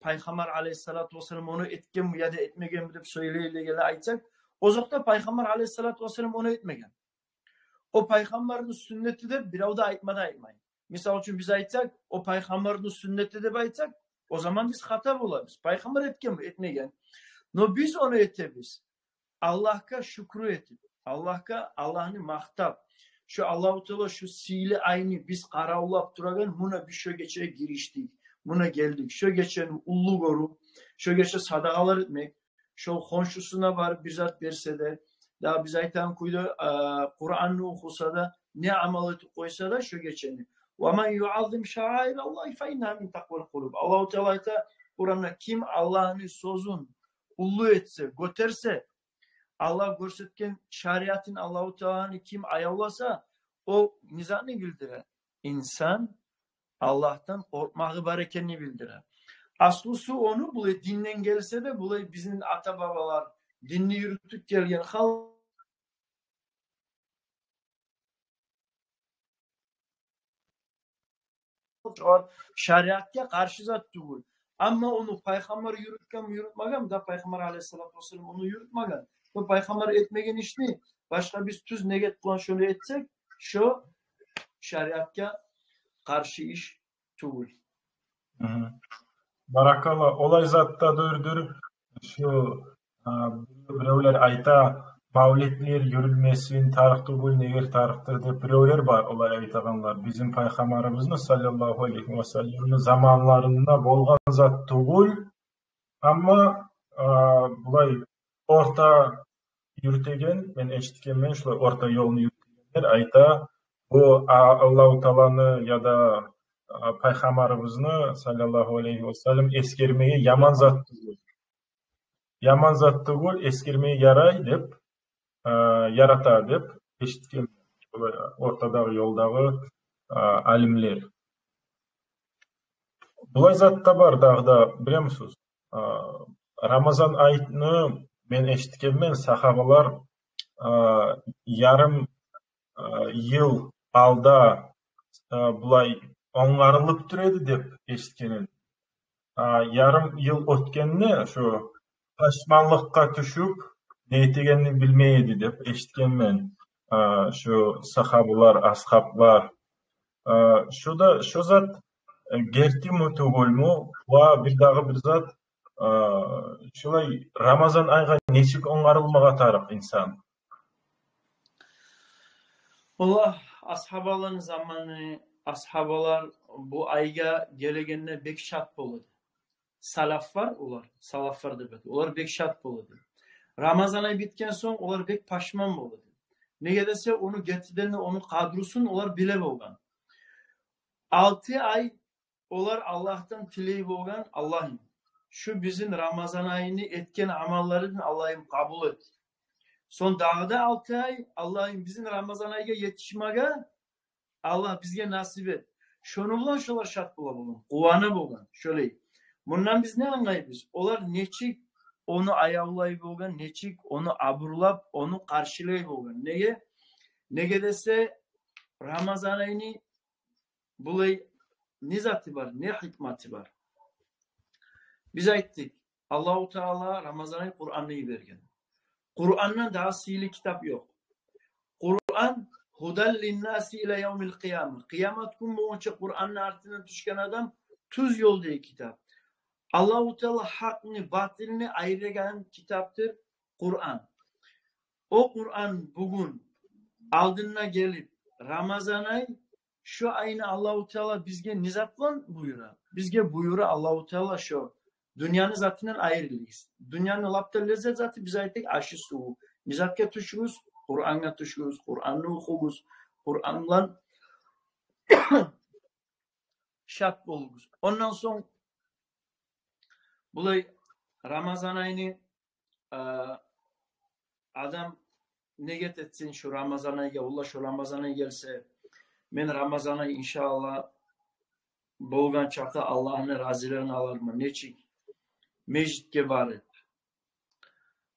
Пайхаммар алейгьиссалату вассалам ону этгенми яда этмегенми деп сёйлей, эгер айтсакъ, озокъда, Пайхаммар алейгьиссалату вассалам ону этмеген. О Пайхаммарны сюннети деп бирев де айтма да айтмай. Мисал учун, биз айтсакъ, о Пайхаммарны сюннети деп айтсакъ, о заман биз хата болабыз. Пайхаммар этгенми, этмеген. Но биз ону этебиз Аллагьгъа шюкюр этип, Аллагьгъа, Аллагьны макътап, шо Аллагьу Таала шо сыйлы айны биз къаравуллап турагъан, муна биз шо гечеге гириштик, муна гелдик. Шо гечени уллу гёрюп, шо гече садагъалар этмек, шо хоншусуна барып бир зат берсе де, дагъы биз айтагъан кюйде, э, Къуранны охуса да, не амал этип къойса да шо гечени. «Ва ман юаззим шааираллагьи фа иннагьа мин такъвал къулуб». Аллагьу Таала айта Къуранда: «Ким Аллагьны сёзюн уллу этсе, гётерсе, Аллагь гёрсетген шариатын Аллагьу Тааланы ким аявласа, о не затны билдире? Инсан Аллагьдан къоркъмагъы бар экенни билдире». Аслусу ону, булай динден гелсе де, булай бизин ата-бабалар динни юрютюп гелген халкъ шариатгъа къаршы зат тюгюл. Амма ону Пайхаммар юрютгенми, юрютмегенми, да Пайхаммар алейгьиссалату вассалам ону юрютмеген. Бу Пайхаммар этмеген ишни башгъа биз тюз негет булан шону этсек, шо шариатгъа къаршы иш тюгюл. Мгм. Баракалла. Олай зат да дюрдюр. Шу, а, биревлер айта, мавлетлер юрюлмесин, тарыкъ тюгюл, неге тарыкъдыр деп биревлер бар, олай айтагъанлар. Бизин Пайхаммарыбызны саллаллагьу алейгьи ва салламны заманларында болгъан зат тюгюл. Амма, а, булай орта юрютеген, мен эшитгенмен, шулай орта ёлну юрютегенлер айта, бу, а, Аллагьу Тааланы яда, а, Пайхаммарыбызны саллаллагьу алейгьи ва саллам эсгермеге яман зат тюгюл. Яман зат тюгюл, эсгермеге ярай деп, а, ярата деп эшитгенмен. Шулай ортадагъы ёлдагъы, а, алимлер. Булай зат да бар дагъы да, билемисиз? А, Рамазан айны мен эшитгенмен, сахабалар, э, ярым, э, йыл алда, э, булай онгарылып тура эди деп эшитгенмен. Э, ярым йыл оьтгенде шо пашманлыкъгъа тюшюп, не этегенин билмей эди деп эшитгенмен. Э, шо сагьабалар, асгьаблар. Э, шо да, шо зат, э, гертими тюгюлмю? Ва бирдагъы бир зат, э, шулай Рамазан айгъа нечик онгарылмагъа тарыкъ инсан? Валлагь, асгьабаланы заманы, асгьабалар бу айгъа гелегенде бек шат бола эди. Салафлар олар, салафлар деп айта, олар бек шат бола эди. Рамазан ай битген сонг олар бек пашман бола эди. Неге десе, ону гертиден де, ону къадрусун олар биле болгъан. Алты ай олар Аллагьдан тилей болгъан: «Аллагьым, шу бизин Рамазан айны этген амалларын, Аллагьым, къабул эт. Сонг дагъы да алты ай, Аллагьым, бизин Рамазан айгъа етишмеге Аллагь бизге насип эт». Шону булан шолар шат бола болгъан, къувана болгъан. Шолай. Мундан биз не англайбыз? Олар нечик ону аявлай болгъан, нечик ону абурлап, ону къаршылай болгъан. Неге? Неге десе, Рамазан айны булай не заты бар, не гьикматы бар? Биз айтдыкъ, Аллагьу Таала Рамазан ай Къуранны йиберген. Къурандан дагъы сыйлы китап ёкъ. Къуран гьудан линнаси ила явмил къияма. Къыямат гюн болгъунча Къуранны артындан тюшген адам тюз ёлда китап. Аллагьу Таала гьакъны, батылны айырагъан китапдыр Къуран. О Къуран бугюн алдында гелип, Рамазан ай, шо айны Аллагьу Таала бизге не зат булан буюра? Бизге буюра Аллагьу Таала шо: дюньяны затындан айрылыгъыз. Дюньяны лап да леззет заты, биз айтдыкъ, ашы-суву. Не затгъа тюшюгюз? Къурангъа тюшюгюз, Къуранны охугъуз, Къуран булан шат болугъуз. Ондан сонг булай Рамазан айны, э, адам негет этсин шу Рамазан айгъа: «Валлагь, шу Рамазан ай гелсе, мен Рамазан ай, иншааллагь, болгъан чакъы Аллагьны разилигин аларман». Нечик? Межитге барып,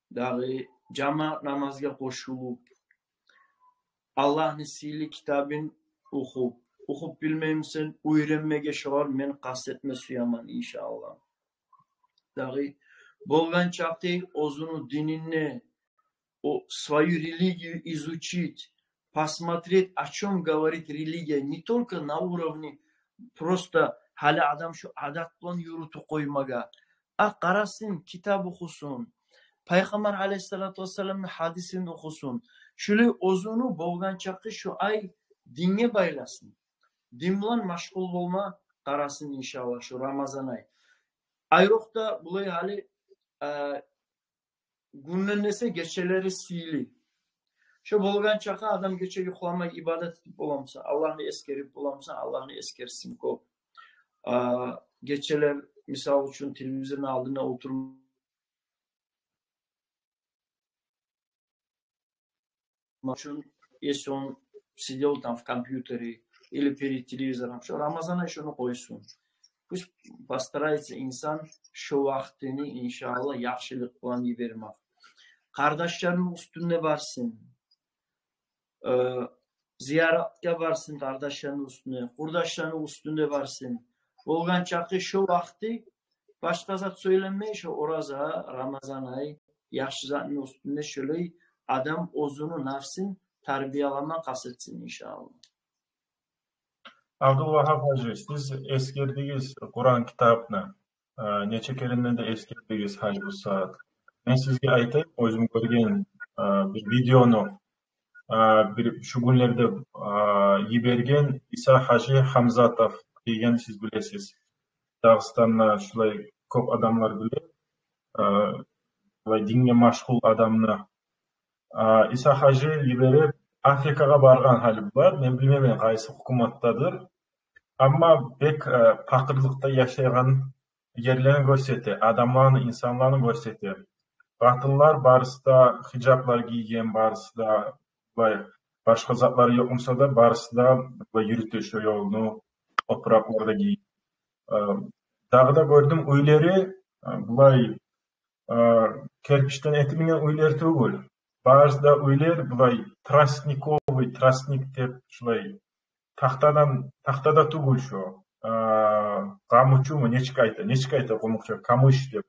дагъы жамаат намазгъа къошулуп, Аллагьны сыйлы китабын охуп, охуп билмеймисен, уьйренмеге шогъар мен къаст этме сюемен, иншааллагь. Дагъы болгъан чакъы оьзюню динин, о, свою религию изучить, посмотреть, о чём говорит религия, не только на уровне просто гьали адам шу адат булан юрютюп къоймагъа, а къарасын, китап охусун, Пайхаммар алейгьиссалату вассаламны гьадисин охусун. Шулай оьзюню болгъан чакъы шу ай динге байласын. Дин булан машгъул болма къарасын, иншааллагь, шу Рамазан ай. Айрокъда булай гьали, э, гюнден эсе гечелери сыйлы. Шо болгъан чакъы адам гече юхламай ибадат этип боламыса, Аллагьны эсгерип боламыса, Аллагьны эсгерсин кёп. А, гечелер, мисал учун, телевизорну алдына олтуруп, учун, если он сидел там в компьютере или перед телевизором, шо Рамазан ай шону къойсун. Пусть постарается инсан шо вакътини, иншааллагь, яхшылыкъ булан йибермек. Къардашларыны уьстюне барсын. Э, зияратгъа барсын къардашларыны уьстюне, къурдашларыны уьстюне барсын. Болгъан чакъы шо вакъти башгъа зат сёйленмей, шо ораза, Рамазан ай, яхшы затны уьстюнде шолай адам оьзюню нафсын тарбиялама къаст этсин, иншааллагь. Абдулвагьап гьажи, сиз эсгердигиз Къуран китапны. Э, нече керен де эсгердигиз гьали бу сагьат. Мен сизге айтайым, оьзюм гёрген, э, бир видеону, э, бир шу гюнлерде, э, йиберген Иса гьажи Гьамзатов деген, сиз билесиз. Дагъыстанда шулай кёп адамлар биле, э, булай динге машгъул адамны. А, Иса гьажи йиберип, Африкагъа баргъан гьали булар, мен билмеймен къайсы гьукуматдадыр. Амма бек, э, пакъырлыкъда яшайгъан ерлерин гёрсете, адамланы, инсанланы гёрсете. Къатынлар барысы да хижаблар гийген, барысы да, булай, башгъа затлар ёкъ буса да, барысы да булай юрюте шо ёлну, опуракълар да гийген. Э, дагъы да гёрдюм, уьйлери, э, булай, э, керпичден этилинген уьйлер тюгюл. Барысы да уьйлер булай тростниковый, тростник деп, шулай тахтадан, тахта да тюгюл шо. А, къамучуму, нечик айта, нечик айта къумукъча, камыш деп.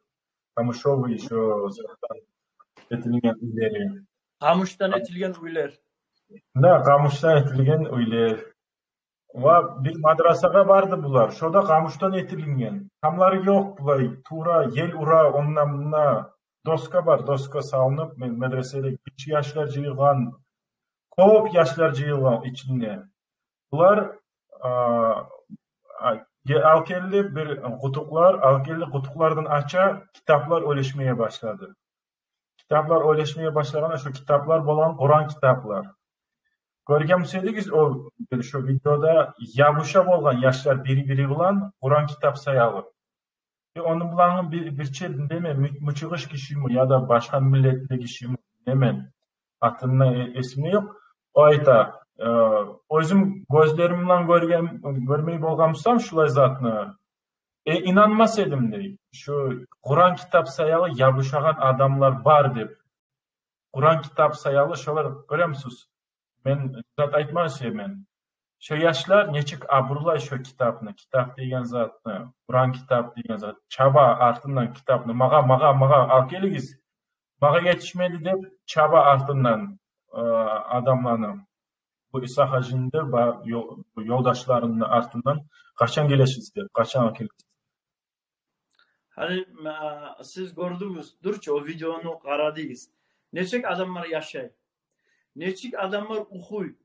Камышовый шо затдан этилген уьйлери. Къамушдан этилген уьйлер. Да, къамушдан этилген уьйлер. Ва бир мадрасагъа барды булар. Шо да къамушдан этилинген. Тамлары ёкъ булай. Тувра ел ура, онда-мунда. Доска бар, доска салынып, ме-, медреседе гиччи яшлар жыйылгъан. Кёп яшлар жыйылгъан ичинде. Булар, а, а, ге-, алып гелди бир къутукълар, алып гелди къутукълардан ача, китаплар уьлешмеге башлады. Китаплар уьлешмеге башлагъанда, шо китаплар болгъан Къуран китаплар. Гёрген бусайдыгъыз, о бир шо видеода ябуша болгъан яшлар бири-бири булан Къуран китап саялы. Э, ону булангъы бир, бирче неме, мы-, мычыгъыш гишими яда башгъа миллетли гишими, неме, атын да э-, эсимде ёкъ. О айта, э, оьзюм гёзлерим булан гёрген, гёрмей болгъан бусам шулай затны, э, инанмас эдим, дей. Шо Къуран китап саялы ябушагъан адамлар бар деп. Къуран китап саялы шолар, гёремисиз? Мен зат айтма сюемен. Шо яшлар нечик абурлай шо китапны, китап деген затны, Къуран китап деген зат. Чаба артындан китапны, магъа, магъа, магъа алып гелигиз. Магъа етишмеди деп чаба артындан, э, адамланы. Бу Иса гьажини де, ба-, ё-, ёлдашларыны артындан, къачан гелесиз деп, къачан алып гелесиз. Гьали, а, сиз гёрдюгюз, дюрчю, о видеону къарадыгъыз. Нечик адамлар яшай? Нечик адамлар охуй?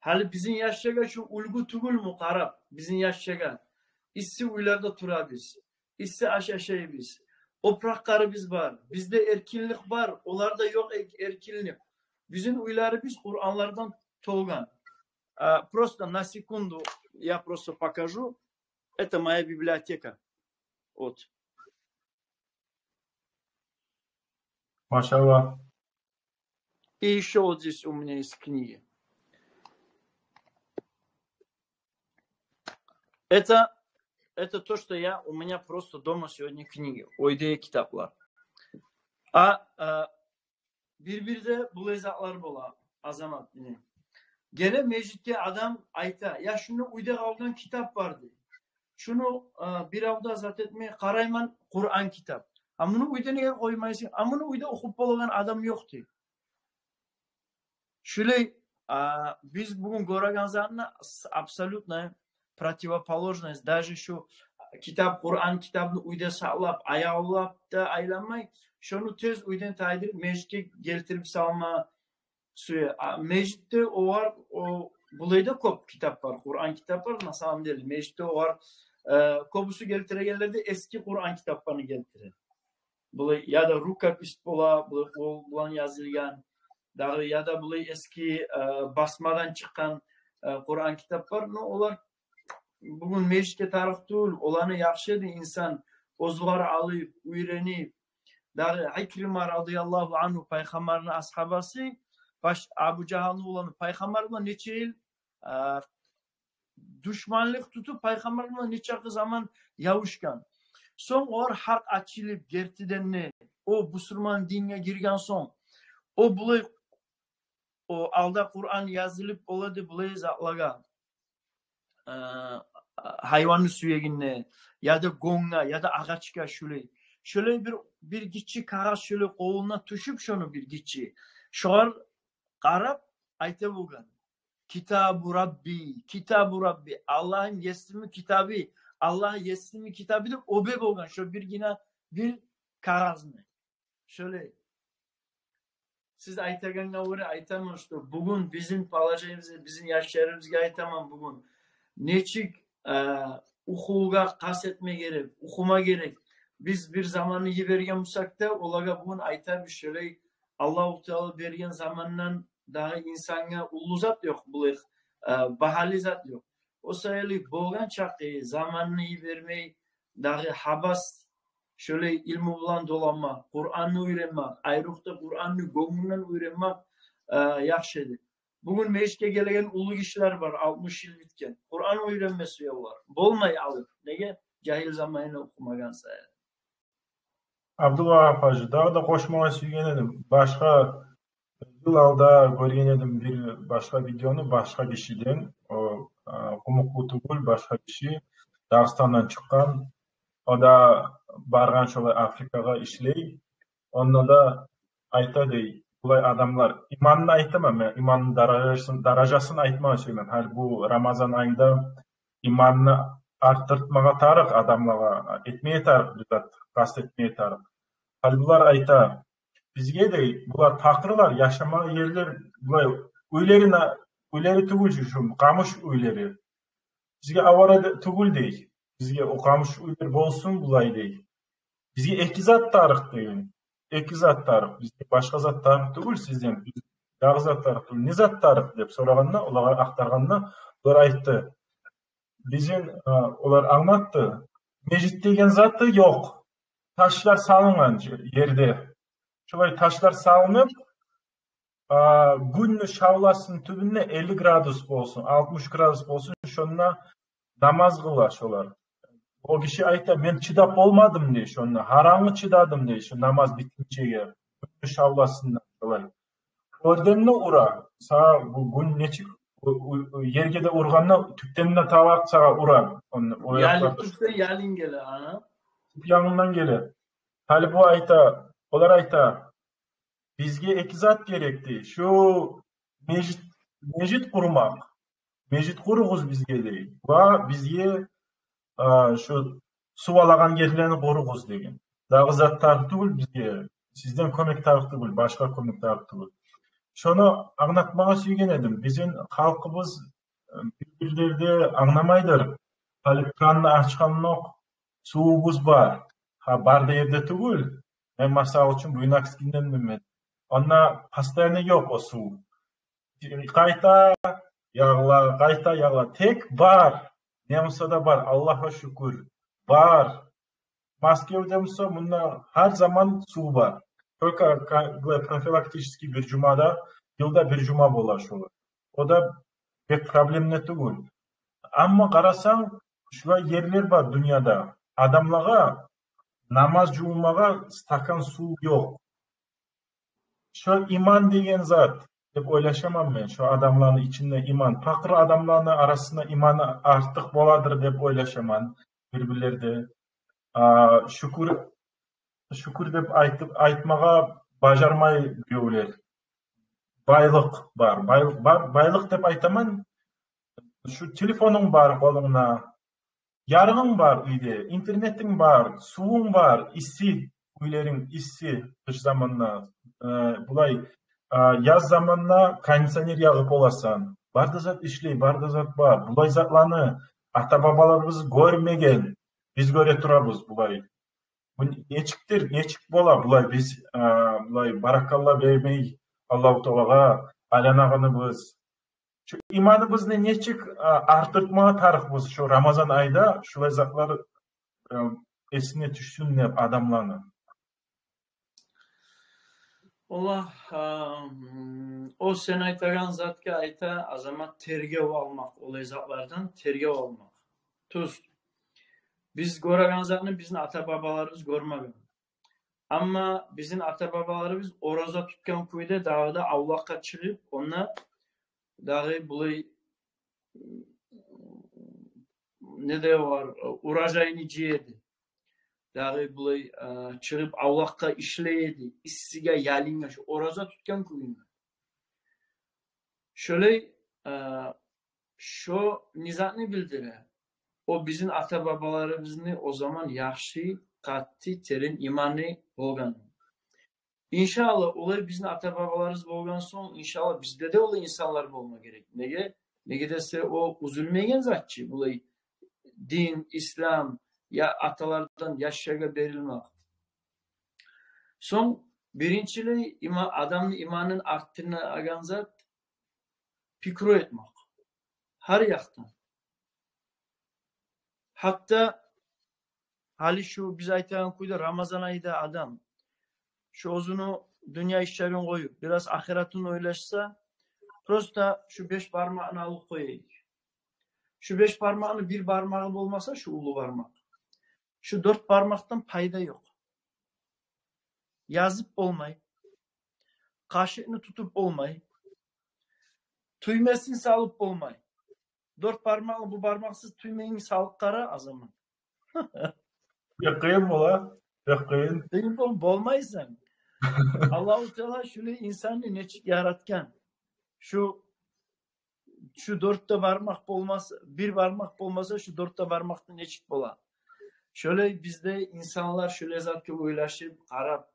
Гьали бизин яшлагъа шу уьлгю тюгюлмю къарап, бизин яшлагъа? Исси уьйлерде турабыз, исси аш ашайбыз, опуракъларыбыз бар, бизде эркинлик бар, оларда ёкъ эр-, эркинлик. Бизин уьйлерибиз Къуранлардан толгъан. А, просто на секунду я просто покажу. Это моя библиотека. Вот. Машалла. И ещё вот здесь у меня есть книги. Это, это то, что я, у меня просто дома сегодня книги. Уьйде китаплар. А, а, бир-бирде булай затлар бола, Азамат, муна. Геле межитге адам, айта: «Я, шуну уьйде къалгъан китап бар», — дей. Шуну, э, бир авда зат этмей къарайман, Къуран китап. А муну уьйде неге къоймайсан? А муну уьйде охуп болагъан адам ёкъ, дей. Шулай, а, биз бугюн гёреген затны с-, абсолютная противоположность. Даже шу китап, Къуран китапны уьйде сакълап, аявлап да айланмай, шону тез уьйден тайдырып, межитге гелтирип салма сюе. А межитде олар, о, булай да кёп китап бар, Къуран китап бар, на самом деле. Межитде олар, э, кёбюсю гелтирегенлер де эски Къуран китапланы гелтире. Булай яда рукопись бола, булай къол булан язылгъан, дагъы яда булай эски, э, басмадан чыкъгъан, э, Къуран китап бар. Но олар бугюн межитге тарыкъ тюгюл, оланы яхшы эди инсан оьзюгер алып, уьйренип. Дагъы Икрима радияллагьу ангьу, пайхаммарны асгьабасы, баш Абу Жагьлны уланы, пайхаммар булан нече йыл, э, душманлыкъ тутуп, пайхаммар булан нечакъы заман ябушгъан. Сонг олар гьакъ ачылып, гертиден де, о бусурман динге гирген сонг, о булай, о алда Къуран язылып бола эди булай затлагъа, э, гьайванны сюегине, яда гёнгге, яда агъачгъа шулай. Шулай бир, бир гиччи къагъыз шулай къолуна тюшюп, шону бир гиччи, шогъар къарап айта болгъан: «Китабу Рабби, китабу Рабби, Аллагьым Есими китабы, Аллагь Есими китабы», — деп обе болгъан шо биргине бир къагъызны. Шолай. Сиз айтагъангъа гёре айтаман, что бугюн бизин положениебизге, бизин яшларыбызгъа айтаман бугюн. Нечик, э, охувгъа къаст этме герек, охума герек. Биз бир заманны йиберген бусакъ да, олагъа бугюн айтабыз шолай, Аллагьу Таала берген замандан дагъы инсангъа уллу зат ёкъ, булай, э, багьалы зат ёкъ. О саялы болгъан чакъы заманны йибермей, дагъы гьабас, шолай илму булан доланмакъ, Къуранны уьйренмек, айрокъда Къуранны гёнгюнден уьйренмек, э, яхшы эди. Бугюн межитге гелеген уллу гишилер бар, алтмыш йыл битген. Къуран уьйренме сюе олар. Болмай алып. Неге? Жагьил заманында охумагъан саялы. Абдулвагьап гьажи, дагъы да къошмагъа сюйген эдим. Башгъа йыл алда гёрген эдим бир башгъа видеону башгъа гишиден. О, а, къумукълу тюгюл, башгъа гиши, Дагъыстандан чыкъгъан. О да баргъан шолай Африкагъа ишлей. Онда да айта дей, булай адамлар, иманны айтаман мен, иманны даражасын, даражасын айтмагъа сюемен. Гьали бу Рамазан айында иманны артдыртмагъа тарыкъ адамлагъа, этмеге тарыкъ бир зат, къаст этмеге тарыкъ. Гьали булар айта, бизге дей, булар пакъырлар, яшамагъа ерлер, булай, уьйлери на-, уьйлери тюгюл шу, шу къамыш уьйлери. Бизге авара да тюгюл дей. Бизге о къамыш уьйлер болсун булай дей. Бизге эки зат тарыкъ деген. Эки зат тарыкъ. Бизге башгъа зат тарыкъ тюгюл сизден. Биз дагъы зат тарыкъ тюгюл. Не зат тарыкъ деп сорагъанда, олагъа ахтаргъанда, олар айтды. Бизин, а, олар англатды. Межит деген зат да ёкъ. Ташлар салынгъан же-, ерде. Шолай ташлар салынып, а, гюнню шавласыны тюбюнде элли градус болсун, алтмыш градус болсун, шонда намаз къыла шолар. О гиши айта, мен чыдап болмадым дей, шонда гьарангы чыдадым дей, шо намаз битгинчеге, гюнню шавласында шолай. Оьрден де ура, сагъа бу гюн нечик, у-, у-, у-, ерге де ургъанда, тюпден де талакъ сагъа ура. Ону, о якъларда тюпден ялын геле, ана. Тюп янындан геле. Гьали бу айта, олар айта, бизге эки зат герек дей. Шу межит, межит къурмакъ. Межит къуругъуз бизге дей. Ва бизге, а, шу сув алагъан ерлени къуругъуз деген. Дагъы зат тарыкъ тюгюл бизге. Сизден кёмек тарыкъ тюгюл, башгъа кёмек тарыкъ тюгюл. Шону англатмагъа сюйген эдим. Бизин халкъыбыз, э, бир-бирлерде англамайдыр. Гьали кранны ачгъанокъ сувубуз бар. Гьа, бар да ерде тюгюл. Мен, масал учун, Буйнакскиденмен мен. Онда постоянно ёкъ о сув. Къайта ягъыла, къайта ягъыла. Тек бар. Не буса да бар. Аллагьгъа шюкюр. Бар. Москвада буса, мунда гьар заман сув бар. Только ка-, былай профилактический бир жумада, йылда бир жума бола шолай. О да бек проблемный тюгюл. Амма къарасанг, шулай ерлер бар дюньяда. Адамлагъа намаз жувунмагъа стакан сув ёкъ. Шо иман деген зат деп ойлашаман мен. Шо адамланы ичинде иман, пакъыр адамланы арасында иманы артыкъ боладыр деп ойлашаман бир-бирлерде. А, шюкюр, шюкюр деп айтып, айтмагъа бажармай биревлер. Байлыкъ бар, байлыкъ бар, байлыкъ деп айтаман. Шу телефонунг бар къолунгда, ярыгъынг бар уьйде, интернетинг бар, сувунг бар, исси, уьйлеринг исси къыш заманда. Э, булай, а, яз заманда кондиционер ягъып боласан. Бар да зат ишлей, бар да зат бар. Булай затланы ата-бабаларыбыз гёрмеген. Биз гёре турабыз булай. Бу нечикдир, нечик бола булай биз, а, булай баракалла бермей Аллагьу Таалагъа айланагъаныбыз? Шу иманыбызны нечик, а, артдыртмагъа тарыкъбыз шу Рамазан айда, шулай затлар, э, эсине тюшсюн деп адамланы? Валлагь, а, м, о сен айтагъан затгъа айта, Азамат, тергев алмакъ, олай затлардан тергев алмакъ. Тюз. Биз гёреген затны бизин ата-бабаларыбыз гёрмеген. Амма бизин ата-бабаларыбыз ораза тутгъан кюйде дагъы да авлакъгъа чыгъып, онда дагъы булай, не де бар, урожайны жыя эди. Дагъы булай, а, чыгъып авлакъгъа ишлей эди, иссиге, ялынга, шу ораза тутгъан кюйде. Шолай, а, шо не затны билдире? О бизин ата-бабаларыбызны о заман яхшы, къатты, терен иманы болгъан. Иншаллагь, олай бизин ата-бабаларыбыз болгъан сонг, иншаллагь, бизде де олай инсанлар болма герек. Неге? Неге десе, о уьзюлмеген зат чы, булай дин, ислам, я аталардан яшлагъа берилмек. Сонг биринчилей има-, адамны иманын артдырагъан зат пикру этмек. Гьар якъдан. Гьатта гьали шу биз айтагъан кюйде Рамазан айда адам шу оьзюню дюнья ишлерин къоюп, бираз ахыратын ойлашса, просто шу беш бармакъны алып къояйыкъ. Шу беш бармакъны бир бармагъы болмаса, шу уллу бармакъ, шу дёрт бармакъдан пайда ёкъ. Язып болмай. къашыкъны тутуп болмай, тюймесин салып болмай. Дёрт бармакъ, бу бармакъсыз тюймени салып къара, азамат. Бек къыйын бола, бек къыйын. Къыйын бол-, болмайсан. Аллагьу Таала шулай инсанны нечик яратгъан? Шу, шу дёрт де бармакъ болмаса, бир бармакъ болмаса, шу дёрт де бармакъ да нечик бола? Шолай бизде инсанлар шолай затгъа ойлашып, къарап,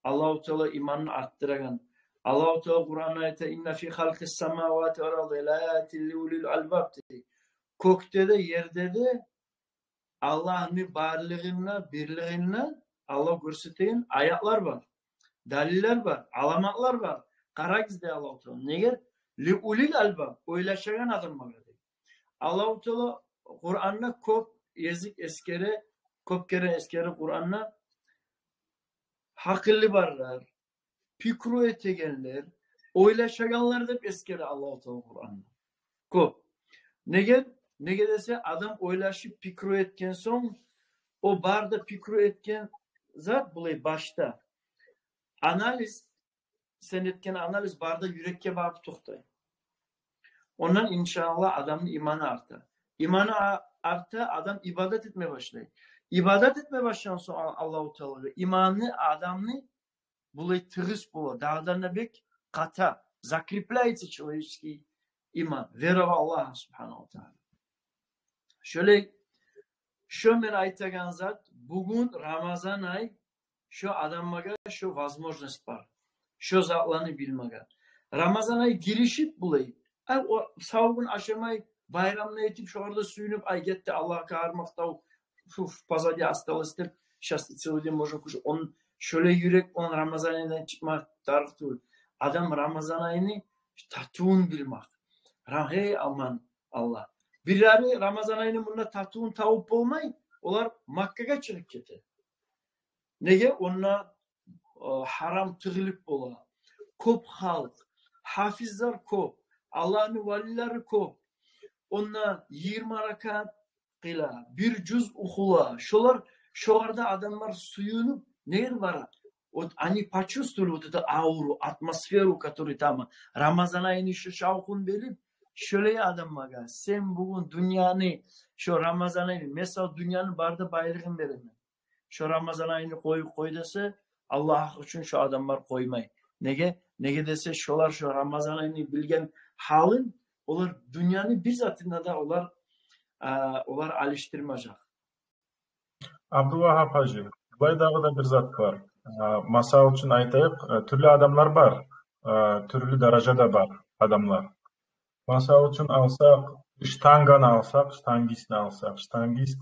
Аллагьу Таала иманын артдырагъан. Аллагьу Таала Къуранда айта: «Инна фи халкъис самавати вал арди ла аятин ли улил албаб», — дей. Кёкде де, ерде де Аллагьны барлыгъында, бирлигинде Аллагь гёрсетеген аятлар бар, далиллер бар, аламатлар бар. Къарагъыз дей Аллагьу Таала. Неге? Ли улил албаб, ойлашагъан адамлагъа дей. Аллагьу Таала Къуранда кёп гезик эсгере, кёп керен эсгере Къуранда гьакъылы барлар, пикру этегенлер, ойлашагъанлар деп эсгере Аллагьу Таала Къуранда. Кёп. Неге? Неге десе, адам ойлашып, пикру этген сонг, о бары да пикру этген зат булай башда. Анализ, сен этген анализ бары да юрекге барып токътай. Ондан, иншааллагь, адамны иманы арта. Иманы а-, арта, адам ибадат этме башлай. Ибадат этме башлагъан сонг Ал-, Аллагьу Таалагъа, иманы адамны булай тыгъыс бола, дагъыдан да бек къата, закрепляется человеческий иман, вера в Аллаха субханаху ва тааля. Шолай, шо мен айтагъан зат, бугюн Рамазан ай, шо адамлагъа шо возможность бар, шо затланы билмеге. Рамазан ай гиришип булай, ай, о, сав гюн ашамай, байрамны этип, шогъар да сююнюп, ай, гетди, Аллагьгъа гьар макътав, фуф, позади осталось деп, щас целый день можно кушать. Он шолай юрек, он Рамазан айдан чыкъма тарыкъ тюгюл. Адам Рамазан айны татывун билмек. Ра-, гьей, аман Аллагь. Бирлери Рамазан айны мунда татывун табып болмай, олар Маккагъа чыгъып гете. Неге? Онда, э, гьарам тыгъылып бола. Кёп халкъ, гьафизлер кёп, Аллагьны валилери кёп. Онда йигирма ракаат къыла, бир жюз охула. Шолар, шогъар да адамлар сююнюп, неге бара? Вот они почувствовали вот эту ауру, атмосферу, которую там Рамазан айны шо шавкъун билип, шолай адамлагъа, сен бугюн дюньяны, шо Рамазан айны, мен сагъа дюньяны бары да байлыгъын беремен. Шо Рамазан айны къой, къой десе, Аллагь учун шо адамлар къоймай. Неге? Неге десе, шолар шо Рамазан айны билген гьалын, олар дюньяны бир затына да олар, а, олар алышдырмажакъ. Абдулвагьап гьажи, булай дагъы да бир зат бар. А, масал учун айтайыкъ, а, тюрлю адамлар бар, а, тюрлю даражада бар адамлар. Масал учун алсакъ, штанганы алсакъ, штангистни алсакъ, штангист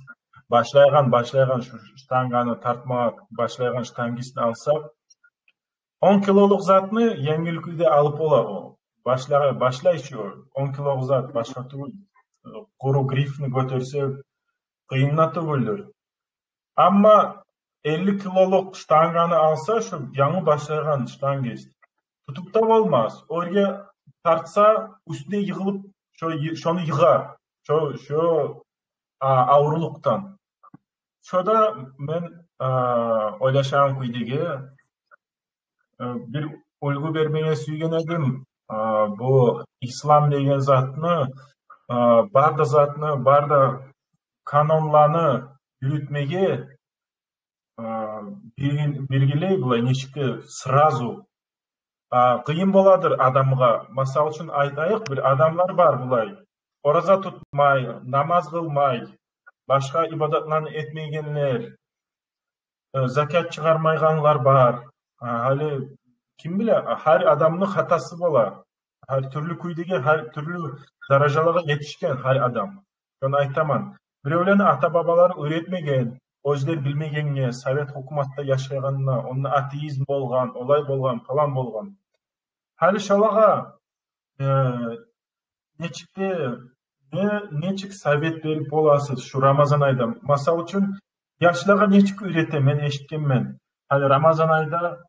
башлайгъан, башлайгъан шу штанганы тартмагъа башлайгъан штангистни алсакъ, он килолукъ затны енгил кюйде алып бола о. Башлагъа-, башлай чы о. Он килолукъ зат башгъа тюгюл, къуру грифни гётерсе, къыйын да тюгюлдюр. Амма элли килолукъ штанганы алса, шо янгы башлайгъан штангист, тутуп да болмас. Оьрге тартса, уьстюне йыгъылып, шо йы-, шону йыгъар. Шо, шо, а, авурлукъдан. Шо да мен, а, ойлашагъан кюйдеги, э, бир уьлгю бермеге сюйген эдим. А, бу ислам деген затны, а, бары да затны, бары да канонланы юрютмеге, а, биргин-, биргилей булай нечик де сразу, а, къыйын боладыр адамгъа. Масал учун айтайыкъ, бир адамлар бар булай, ораза тутмай, намаз къылмай, башгъа ибадатланы этмейгенлер, э, закят чыгъармайгъанлар бар. А, гьали ким биле, гьар адамны хатасы бола. Гьар тюрлю кюйдеги, гьар тюрлю даражалагъа етишген гьар адам. Шону айтаман. Биревлени ата-бабалары уьйретмеген, оьзлер билмегенге, совет гьукуматда яшайгъанына, онда атеизм болгъан, олай болгъан, палан болгъан. Гьали шолагъа, э, нечик де, не, нечик совет берип боласыз шу Рамазан айда? Масал учун, яшлагъа нечик уьйрете, мен эшитгенмен. Гьали Рамазан айда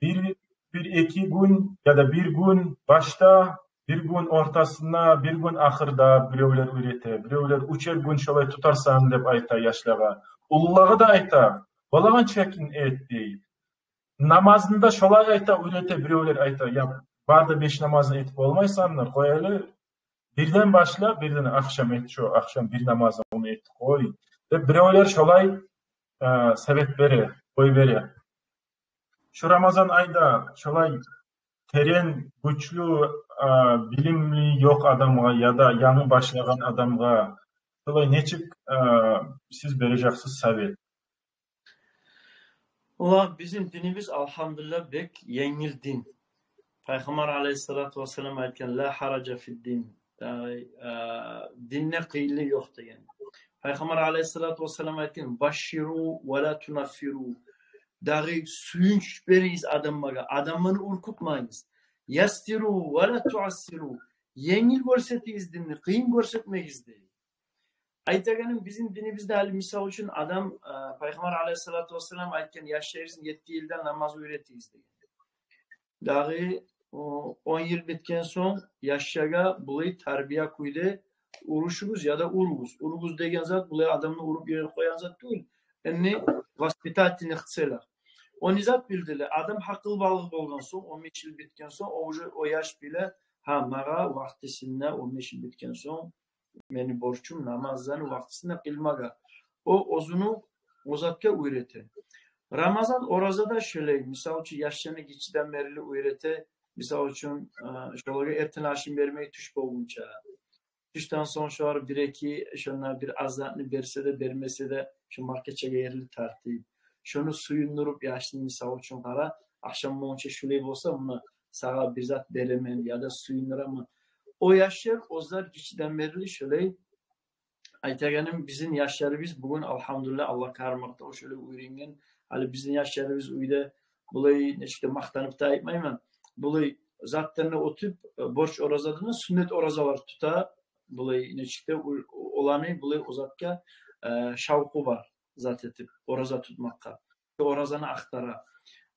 бир, бир-эки гюн яда бир гюн башда, бир гюн ортасында, бир гюн ахырда биревлер уьйрете, биревлер уьчер гюн шолай тутарсан деп айта яшлагъа. Уллулагъа да айта, болагъан чакын эт дей. намазында шолай айта, уьйрете, биревлер айта: «Я, бары да беш намазны этип болмайсан, къой гьали, бирден башла, бирден, ахшам эт, шо ахшам бир намазны, ону эт, къой», — деп биревлер шолай, э, совет бере, ой бере. Шу Рамазан айда шолай терен, гючлю, э, билими ёкъ адамгъа яда янгы башлагъан адамгъа шолай нечик, э, сиз бережексиз совет? Валлагь, бизин динибиз, алгьамдулиллагь, бек енгил дин. Пайхаммар алайгьиссалату вассалам айтгъан: «Ла гьаража фид-дин». Ягъни, э, динде къыйынлыкъ ёкъ деген. Пайхаммар алайгьиссалату вассалам айтгъан: «Башширу ва ла тунаффиру». Дагъы сююнч беригиз адамлагъа, адамланы уьркютмегиз. «Яссиру ва ла туассиру». Енгил гёрсетигиз динни, къыйын гёрсетмегиз, дей. Айтагъаным, бизин динибизде гьали, мисал учун, адам, э, Пайхаммар алайгьиссалату вассалам айтгъан, яшларыгъызны етти йылдан намаз уьйретигиз деген. Дагъы, о, он йыл битген сонг яшлагъа булай тарбия кюйде урушугъуз яда уругъуз. Уругъуз деген зат булай адамны уруп йиберип къоягъан зат тюгюл. Энни воспитательный хцелях. О не зат билдире? Адам гьакъылбалыкъ болгъан сонг, он беш йыл битген сонг, о уже, о яш биле: «Гьа, магъа вакътисинде, он беш йыл битген сонг, мени борчум намазланы вакътисинде къылмагъа». О оьзюню о затгъа уьйрете. Рамазан, ораза да шолай. Мисал учун, яшланы гиччиден берли уьйрете. Мисал учун, э, шолагъа эртен ашын бермей тюш болгъунча. Тюшден сонг шолар бир-эки, шонда бир аз затны берсе де, бермесе де, шо маркачагъа ерли тартып, шону сююндюрюп, яшны, мисал учун, къара, ахшам болгъунча шолай болса, муна сагъа бир зат беремен яда сююндюремен. О яшлар, оьзлер гиччиден берли шолай. Айтагъаным, бизин яшларыбыз бугюн, алгьамдулиллагь, Аллагьгъа гьар макътав, шолай уьйренген. Гьали бизин яшларыбыз уьйде булай, нечик де, макътанып да айтмайман, булай затланы оьтюп, э, борч оразадан да сюннет оразалар тута, булай, нечик де, у-, оланы булай о затгъа, э, шавкъу бар, зат этип, ораза тутмакъгъа. Оразаны ахтара.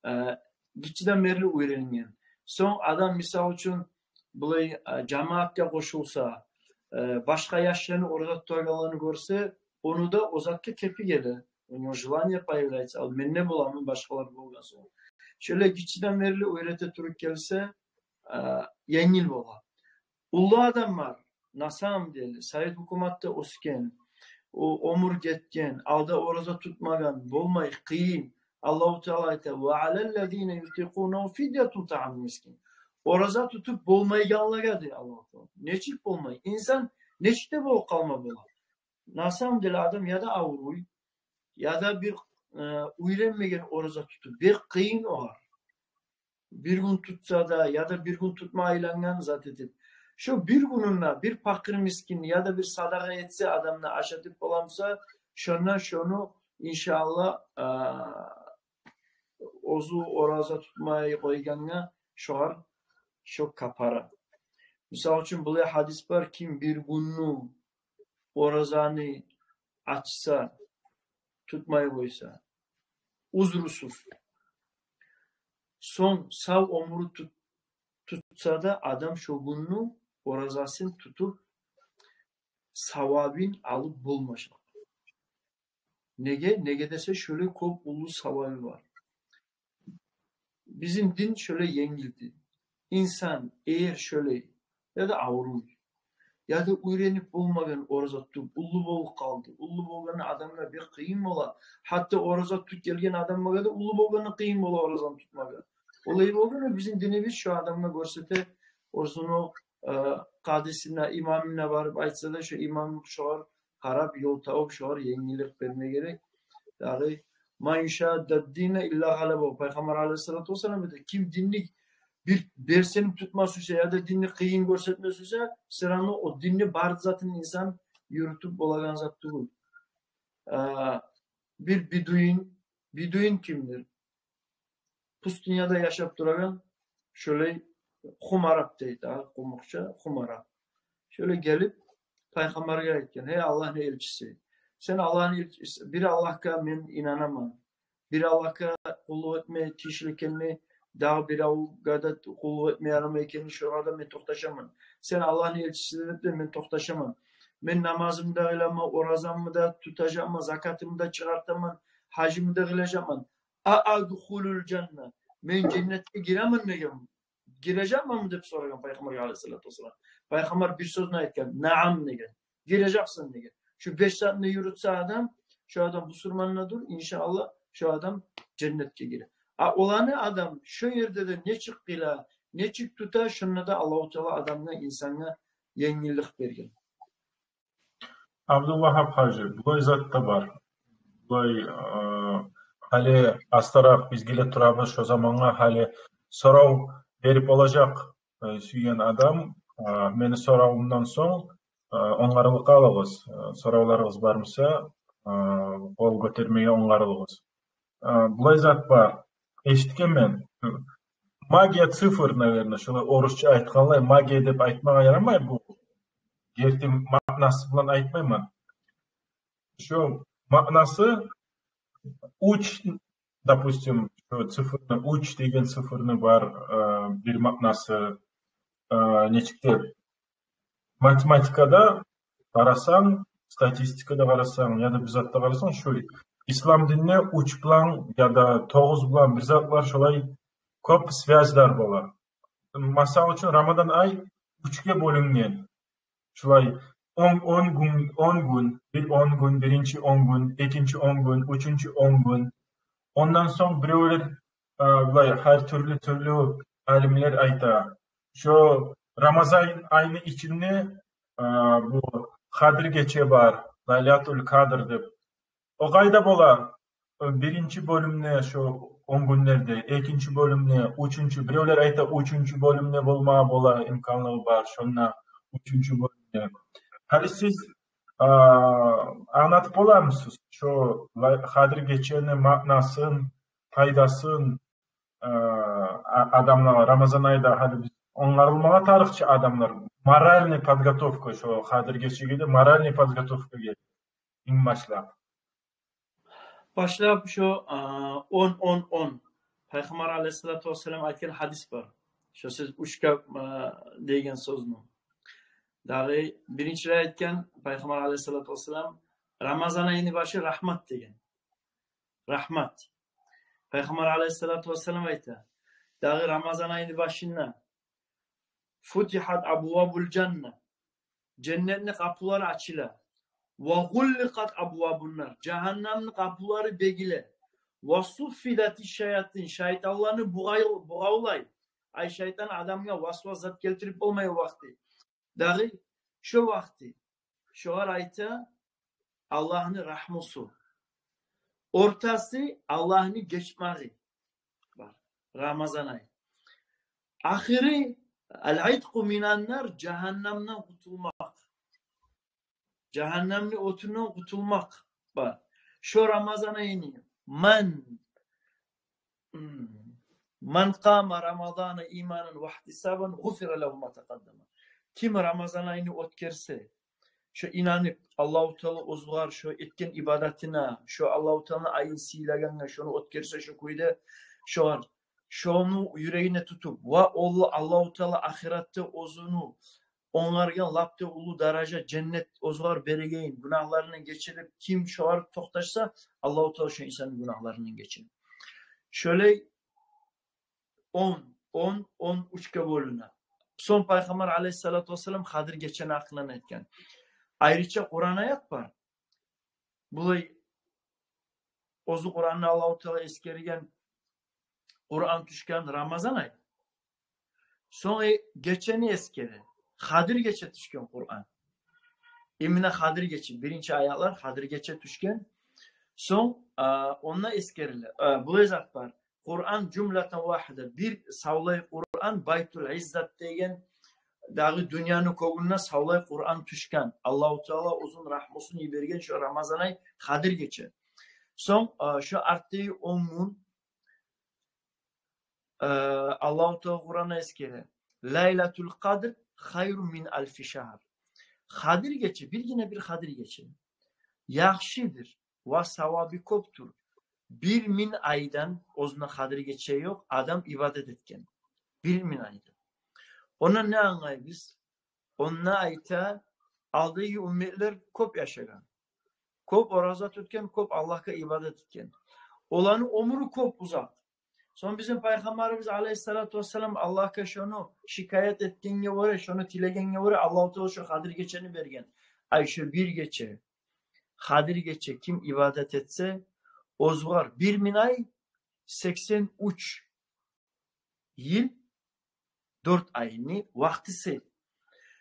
Э, гиччиден берли уьйренген. Сонг адам, мисал учун, булай, э, жамаатгъа къошулса, э, башгъа яшланы ораза тутагъанланы гёрсе, ону да о затгъа кепи геле. У него желание появляется. Ал мен де боламан башгъалар болгъан сонг. Шолай гиччиден берли уьйрете туруп гелсе, э, енгил бола. Уллу адамлар, на самом деле, совет гьукуматда оьсген, о, оьмюр гетген, алда ораза тутмагъан, болмай, къыйын. Аллагьу Таала айта: «Ва алаллазина ютикъунагьу фидятун тааму мискин». Ораза тутуп болмайгъанлагъа, дей Аллагьу Таала. Нечик болмай? Инсан нечик де болуп къалма бола? На самом деле, адам яда авруй, яда бир, э, уьйренмеген ораза тутуп, бир къыйын огъар. Бир гюн тутса да, яда бир гюн тутма айлангъан зат этип, шо бир гюнюнде бир пакъыр мискин яда бир садагъа этсе, адамны ашатып боламса, шондан шону, иншааллагь, а, оьзю ораза тутмай къойгъангъа шогъар шо капара. Мисал учун, булай гьадис бар: ким бир гюнню оразаны ачса, тутмай къойса, узрусуз, сонг сав оьмюрю тут-, тутса да, адам шо гюнню оразасын тутуп, савабын алып болмажакъ. Неге? Неге десе, шолай кёп уллу савабы бар. Бизин дин шолай енгил дин. Инсан эгер шолай яда авруй, яда уьйренип болмагъан ораза тутуп, уллу болуп къалды. Уллу болгъанда адамгъа бир къыйын бола. Гьатта ораза тутуп гелген адамгъа да уллу болгъанда къыйын бола оразаны тутмагъа. Олай болгъанда, бизин динибиз шо адамгъа гёрсете, оьзюню, э, къадисине, имамына барып айтса да, шо имам шогъар къарап, ёл табып, шогъар енгиллик берме герек. Дагъы: «Ман юшаддид-дина илла гъалабагьу». Пайхаммар алайгьиссалату вассалам айта: ким динни бир белсенип тутма сюйсе яда динни къыйын гёрсетме сюйсе, всё равно о динни бар затын инсан юрютюп болагъан зат тюгюл. А, бир бедуин, бедуин кимдир? Пустыняда яшап турагъан, шолай хум арап дейди, а, къумукъча хум арап. Шолай гелип, пайхаммаргъа айтгъан: «Гьей, Аллагьны элчиси, сен Аллагьны элчиси, бир Аллагьгъа мен инанаман. Бир Аллагьгъа къуллукъ этме тийишли экенни, дагъы бир Аллагьгъа да къуллукъ этме ярамай экенни, шогъар да мен токъташаман. Сен Аллагьны элчиси деп де мен токъташаман. Мен намазымны да къыламан, оразамны да тутажакъман, закатымны да чыгъартаман, гьажымны да къылажакъман. «Аадхулул жанна?» Мен женнетге гиремен деген. «Гирежекмен?» деп сорагъан Пайхаммаргъа алайгьиссалату вассалам. Пайхаммар бир сёзню айтгъан: «Наам», деген. «Гирежексен», деген. Шу беш затны юрютсе адам, шу адам бусурман да дюр, иншааллагь, шу адам женнетге гире. А оланы адам шу ерде де нечик къыла, нечик тута, шунда да Аллагьу Таала адамгъа, инсангъа енгиллик берген. Абдулвагьаб гьажи, булай зат да бар. Булай, э, гьали астаракъ биз геле турабыз, шо замангъа гьали сорав берип болажакъ, э, сюйген адам, э, мени соравумдан сонг, э, онгарылыкъ къалыгъыз. Э, соравларыгъыз бар буса, э, къол гётермеге онгарылыгъыз. Э, булай зат бар. Эшитгенмен. Магия цифр, наверное, шолай орусча айтгъанлай, магия деп айтмагъа ярамай бу. Герти маънасы булан айтмайман. Шо маънасы уьч, допустим, шо цифрны, уьч деген цифрны бар, э, бир маънасы, э, нечик деп, математикада къарасанг, статистикада къарасанг, яда бир затда къарасанг, шо ислам динде уьч булан яда тогъуз булан бир затлар шолай кёп связьлар бола. Масал учун, Рамазан ай уьчге бёлюнген. Шулай он, он гюн, он гюн, бир он гюн, биринчи он гюн, экинчи он гюн, уьчюнчю он гюн. Ондан сонг биревлер, э, булай гьар тюрлю-тюрлю алимлер айта. Шо Рамазан айны ичинде, э, бу Къадир гече бар, Лайлатул Къадр деп. О къайда бола? Биринчи бёлюмде, шо он гюнлерде, экинчи бёлюмде, уьчюнчю, биревлер айта, уьчюнчю бёлюмде болмагъа бола, имканлыгъы бар, шонда уьчюнчю бёлюмде. Гьали сиз, а, англатып боламысыз шо Лай-, Къадир гечени маънасын, пайдасын, а, а-, адамлагъа Рамазан айда, гьали биз онгарылмагъа тарыкъ чы адамлар, моральный подготовка, шо Къадир гечеге де моральный подготовка герек. Инг башлап. Башлап шо, а, он, он, он. Пайхаммар алайгьиссалату вассалам айтгъан гьадис бар. Шо сиз уьчге, а, деген сёзню. Дагъы биринчилей айтгъан Пайхаммар алайгьиссалату вассалам, Рамазан айны башы рагьмат деген. Рагьмат. Пайхаммар алайгьиссалату вассалам айта, дагъы Рамазан айны башында: «Футихат абвабул жанна». Женнетни къапулары ачыла. «Ва гъулликъат абвабун нар». Жагьаннамны къапулары бегиле. «Ва суффидати шаятин». Шайтанланы бугъай-, бугъавлай. Ай, шайтан адамгъа васвас зат гелтирип болмай о вакъти. Дагъы шо вакъти шогъар айта Аллагьны рагьмусу. Ортасы Аллагьны гечмеги бар. Рамазан ай. Ахыры ал-итқу минан нар, жагьаннамдан къутулмакъ. Жагьаннамны отундан къутулмакъ бар. Шо Рамазан айны ман М. «Ман къама Рамазана иманан ва ихтисабан гъуфира лагьу ма такъаддама». Ким Рамазан айны оьтгерсе, шо инанып, Аллагьу Таала оьзюгер шо этген ибадатына, шо Аллагьу Таала айын сыйлагъангъа, шону оьтгерсе шо кюйде, шогъар, шону юрегине тутуп, ва олла Аллагьу Таала ахыратда оьзюню онгаргъан лап да уллу даража, женнет оьзюгер береген, гюнагьларындан гече деп ким шогъар токъташса, Аллагьу Таала шо инсанны гюнагьларындан гече. Шолай он, он, он уьчге бёлюне. Сонг Пайхаммар алайгьиссалату вассалам Къадир гечени гьакъындан айтгъан. Айрыча Къуран аят бар. Булай оьзю Къуранда Аллагьу Таала эсгерген Къуран тюшген Рамазан ай. Сонг, э, гечени эсгере. Къадир гече тюшген Къуран. Именно Къадир гече, биринчи аятлар Къадир гече тюшген. Сонг, а, онда эсгериле. А, булай зат бар. Къуран жумлатан вагьида, бир савлай Къуран, Байтул Иззат деген, дагъы дюньяны кёгюнде савлай Къуран тюшген. Аллагьу Таала оьзюню рагьмусун йиберген шо Рамазан ай, Къадир гече. Сонг, а, шо артдагъы он гюн, а, Аллагьу Таала Къуранда эсгере: «Лайлатул Къадр хайрун мин алфи шагьр». Къадир гече, биргине бир Къадир гече яхшыдыр ва савабы кёпдюр бир минг айдан. Оьзюнде Къадир гече ёкъ, адам ибадат этген бир минг айдан. Ондан не англайбыз? Онда айта, алдагъы умметлер кёп яшагъан, кёп ораза тутгъан, кёп Аллагьгъа ибадат этген. Оланы оьмюрю кёп, узакъ. Сонг бизин Пайхаммарыбыз алайгьиссалату вассалам Аллагьгъа шону шикаят этгенге гёре, шону тилегенге гёре, Аллагьу Таала шо Къадир гечени берген. Ай, шо бир гече, Къадир гече ким ибадат этсе, оьзюгер бир минг ай, сексен уьч йыл, дёрт айны вакътиси.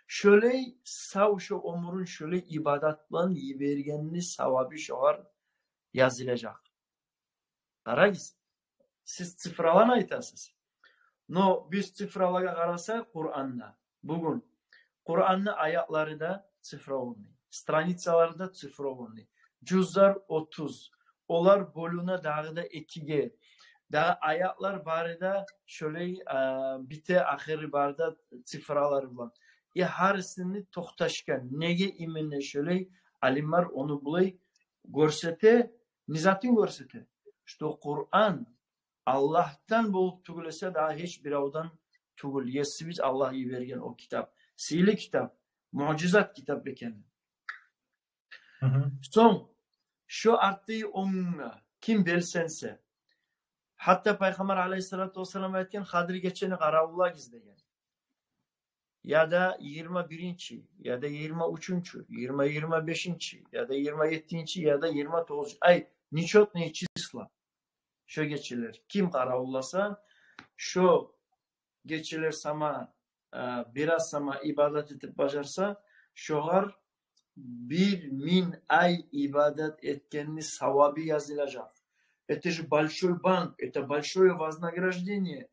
Шолай сав, шо оьмюрюн шолай ибадат булан йибергенни савабы шогъар язылажакъ. Къарагъыз, сиз цифраланы айтасыз. Но биз цифралагъа къарасакъ, Къуранда, бугюн Къуранны аятлары да цифрованный, страницалары да цифрованный. Жузлар отуз, олар бёлюне дагъы да экиге. Дагъы аятлар бары да шолай, а, бите ахыры бары да цифралар булан. Э, гьарисини токъташгъан. Неге именно шолай? Алимлер ону булай гёрсете, не затын гёрсете? Что Къуран Аллагьдан болуп тюгюл эсе, дагъы гьеч биревден тюгюл. Есибиз Аллагь йиберген о китап. Сыйлы китап, муъжизат китап экени. Мгм. Сонг, шо артдагъы он гюнге ким белсенсе, гьатта Пайхаммар алайгьиссалату вассалам айтгъан, Къадир гечени къаравуллагъыз деген. Я да йигирма биринчи, я да йигирма уьчюнчю, йигирма, йигирма бешинчи, я да йигирма еттинчи, я да йигирма тогъузунчу. Ай, нечётные числа. Шо гечелер ким къаравулласа, шо гечелер сама, э, бираз сама ибадат этип бажарса, шогъар бир минг ай ибадат этгенни савабы язылажакъ. Это же большой банк, это большое вознаграждение.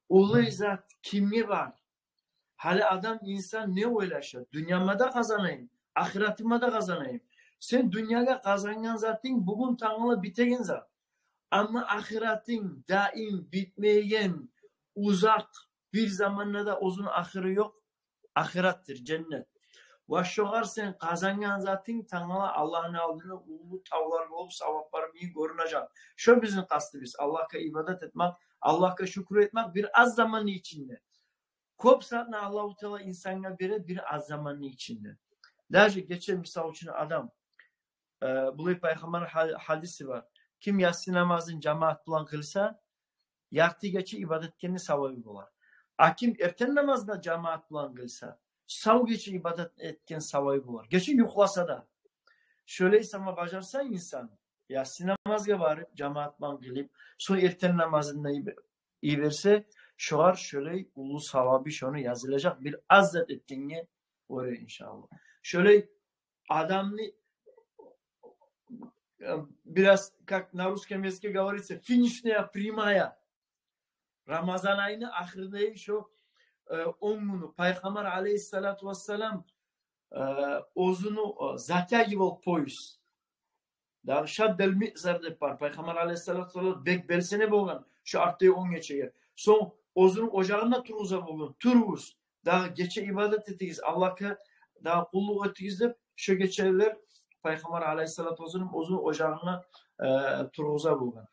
Уллу зат кимге бар? Гьали адам, инсан не ойлаша? Дюньяма да къазанайым, ахыратыма да къазанайым. Сен дюньягъа къазангъан затынг бугюн-тангала битеген зат. Амма ахыратынг даим битмейген, узакъ, бир заманда да оьзюню ахыры ёкъ ахыратдыр, женнет. Ва шогъар сен къазангъан затынг тангала Аллагьны алдында уллу тавлар болуп, саваплар булан гёрюнежек. Шо бизин къастыбыз. Аллагьгъа ибадат этмек, Аллагьгъа шюкюр этмек бир аз заманны ичинде. Кёп затны Аллагьу Таала инсангъа бере бир аз заманны ичинде. Даже гече, мисал учун, адам, э, булай Пайхаммар гьа-, гьадиси бар. Ким ясси намазын жамаат булан къылса, ярты гече ибадат этгенни савабы болар. А ким эртен намазны жамаат булан къылса, сав гече ибадат этген савабы болар. Гече юхласа да. Шолай сама бажарса инсан, ясси намазгъа барып, жамаат булан къылып, сонг эртен намазын да йибе-, йиберсе, шогъар шолай уллу савабы шону язылажакъ, бир аз зат этгенге гёре, иншааллагь. Шолай адамны, э, бираз, как на русском языке говорится, финишная прямая. Рамазан айны ахырындагъы шо, э, он гюню Пайхаммар алайгьиссалату вассалам, э, оьзюню, э, затягивал пояс. Дагъы шаддал миъзар деп бар. Пайхаммар алайгьиссалату вассалам бек белсене болгъан шо артдагъы он гечеге. Сонг оьзюню ожагъын да тургъуза болгъан. Туругъуз, дагъы гече ибадат этигиз, Аллагьгъа дагъы къуллукъ этигиз деп, шо гечелер Пайхаммар алайгьиссалату вассалам оьзюню ожагъын да, э, тургъуза болгъан.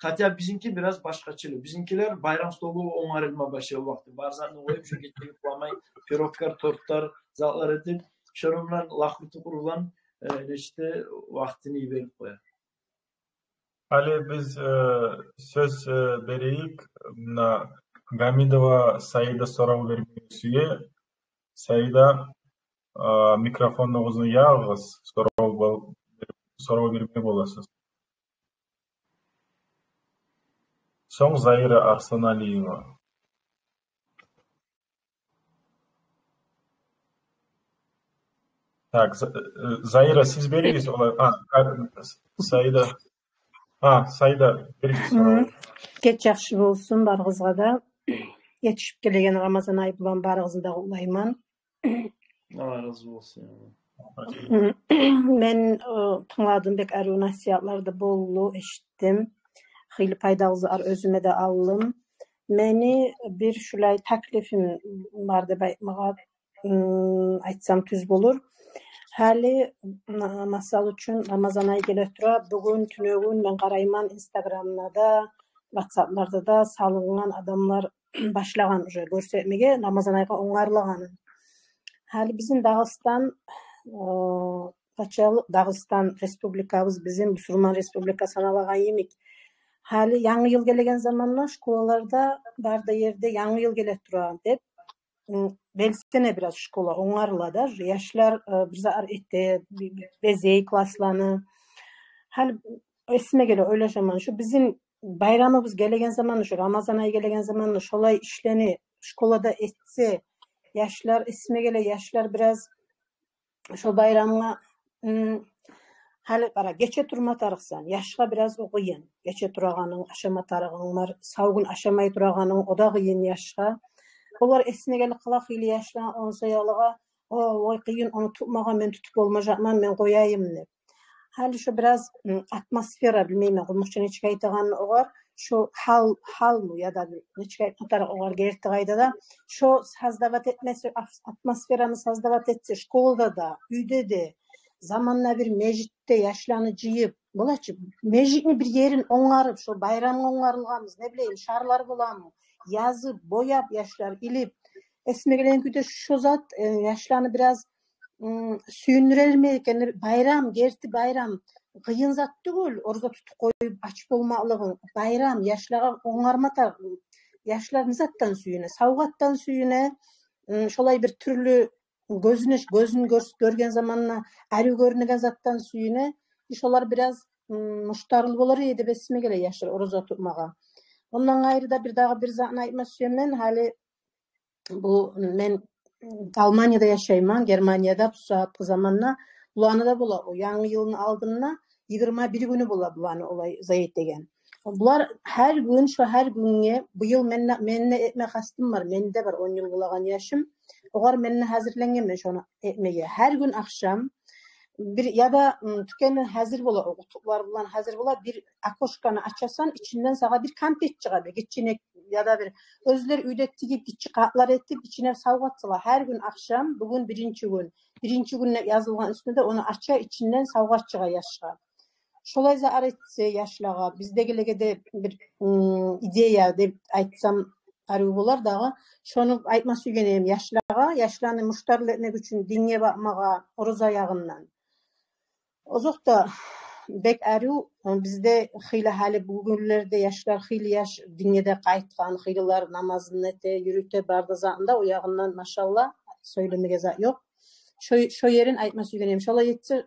Хотя бизинки бираз башгъача. Бизинкилер байрам столу онгарылма башлай вакъти. Бар затны къоюп, шо гече юхламай, пироглар, тортлар, затлар этип, шону булан лакъыр-тукъур булан, э, нечте вакътини йиберип къоя. Гьали биз, э, сёз, э, берейик муна Гьамидова Саида сорав бермеге сюе. Саида, э, микрофонну оьзюню ягъыз, сорав бол-, сорав бермеге боласыз. Сонг Заира Арсаналиева. Так, За-, э, Заира, сиз беригиз олар. А, а, Саида. А, Саида, беригиз. Гьм. Геч яхшы болсун барыгъызгъа да. Етишип гелеген Рамазан ай булан барыгъызны да къутлайман. Аллагь рази болсун. Мен, э, тынгладым, бек арив насигьатлар да болду, эшитдим. Хыйлы пайдалы затлар оьзюме де алдым. Мени бир шулай таклифим бар деп айтмагъа, м, айтсам тюз болур. Гьали, м, масал учун, Рамазан ай геле тура, бугюн, тюнегюн мен къарайман, Инстаграмда да, ватсапларда да салынгъан адамлар башлагъан уже гёрсетмеге Рамазан айгъа онгарылагъанын. Гьали бизин Дагъыстан, э, пачалыкъ, Дагъыстан республикабыз бизин бусурман республика саналагъан йимик, Гьали янгы йыл гелеген заманда школаларда, бары да ерде янгы йыл геле тура деп, м, белсене бираз школа, онгарыла да. Яшлар, э, бир зат эте, бе-, безей классланы. Гьали эсиме геле, ойлашаман, шу бизин байрамыбыз гелеген заманда, шу Рамазан ай гелеген заманда шолай ишлени школада этсе, яшлар, эсиме геле, яшлар бираз шо байрамгъа, м, гьали къара, гече турма тарыкъсан, яшгъа бираз о къыйын. Гече турагъанынг, ашама тарыгъынг бар, сав гюн ашамай турагъанынг, о да къыйын яшгъа. Олар эсине гелип къала хыйлы яшлар, онсаялыгъа, о, ой, къыйын, ону тутмагъа, мен тутуп болмажакъман, мен къояйым деп. Гьали шо бираз, м, атмосфера, билмеймен, къумукъча нечик айтагъанны огъар, шо гьал, гьалмы, яда бир нечик айтма тарыкъ огъар герти къайдада, шо создавать этмесе, ат-, атмосфераны создавать этсе, школада да, уьйде де, заманда бир межитде яшланы жыйып, бола чы, межитни бир ерин онгарып, шо байрамгъа онгарылгъанбыз, не билейим, шарлар боламы, язып, бояп, яшлар илип, эсиме гелеген кюйде шо зат, э, яшланы бираз, м, сююндюрерми экен, байрам, герти байрам, къыйын зат тюгюл, ораза тутуп къоюп, ач болмакълыгъынг, байрам, яшлагъа онгарма тарыкъ. Яшлар не затдан сююне? Савгъатдан сююне, м, шолай бир тюрлю гёзюне, гёзюн гёрс-, гёрген заманда арив гёрюнеген затдан сююне. Шолар бираз, м, муштарлы болар эди деп эсиме геле, яшлар ораза тутмагъа. Ондан къайры да бир дагъы бир затны айтма сюемен. Гьали бу, мен Алманияда яшайман, Германияда бу сагьатгъы заманда буланы да бола, о янгы йылны алдында йигирма бир гюню бола буланы олай зат этеген. Булар гьар гюн, шо гьар гюнге, быйыл мен де, мен де этме къастым бар, мен де бар он йыл болагъан яшым. Огъар мен де гьазирленгенмен шону этмеге. Гьар гюн ахшам бир, яда, м, тюкенде гьазир бола, о къутуплар булан гьазир бола, бир окошканы ачасан, ичинден сагъа бир конфет чыгъа, бир гиччинек, яда бир оьзлер уьйде тигип, гиччи къаплар этип, ичине савгъат сала. Гьар гюн ахшам, бугюн биринчи гюн, биринчи гюн деп язылгъан уьстюнде, ону ача, ичинден савгъат чыгъа яшгъа. Шолай зат этсе яшлагъа, биздегилеге де бир, м, идея деп айтсам, арив болар дагъы. Шону айтма сюйген эдим яшлагъа, яшланы муштарлы этмек учун динге бакъмагъа ораза аягъындан. Озокъда, бек арив, бизде хыйлы, гьали бугюнлерде яшлар, хыйлы яш динге де къайтгъан, хыйлылар намазын эте, юрюте, бары да затында, о ягъындан, машалла, сёйлемеге зат ёкъ. Шо, шо ерин айтма сюйген эдим. Шолай этсе,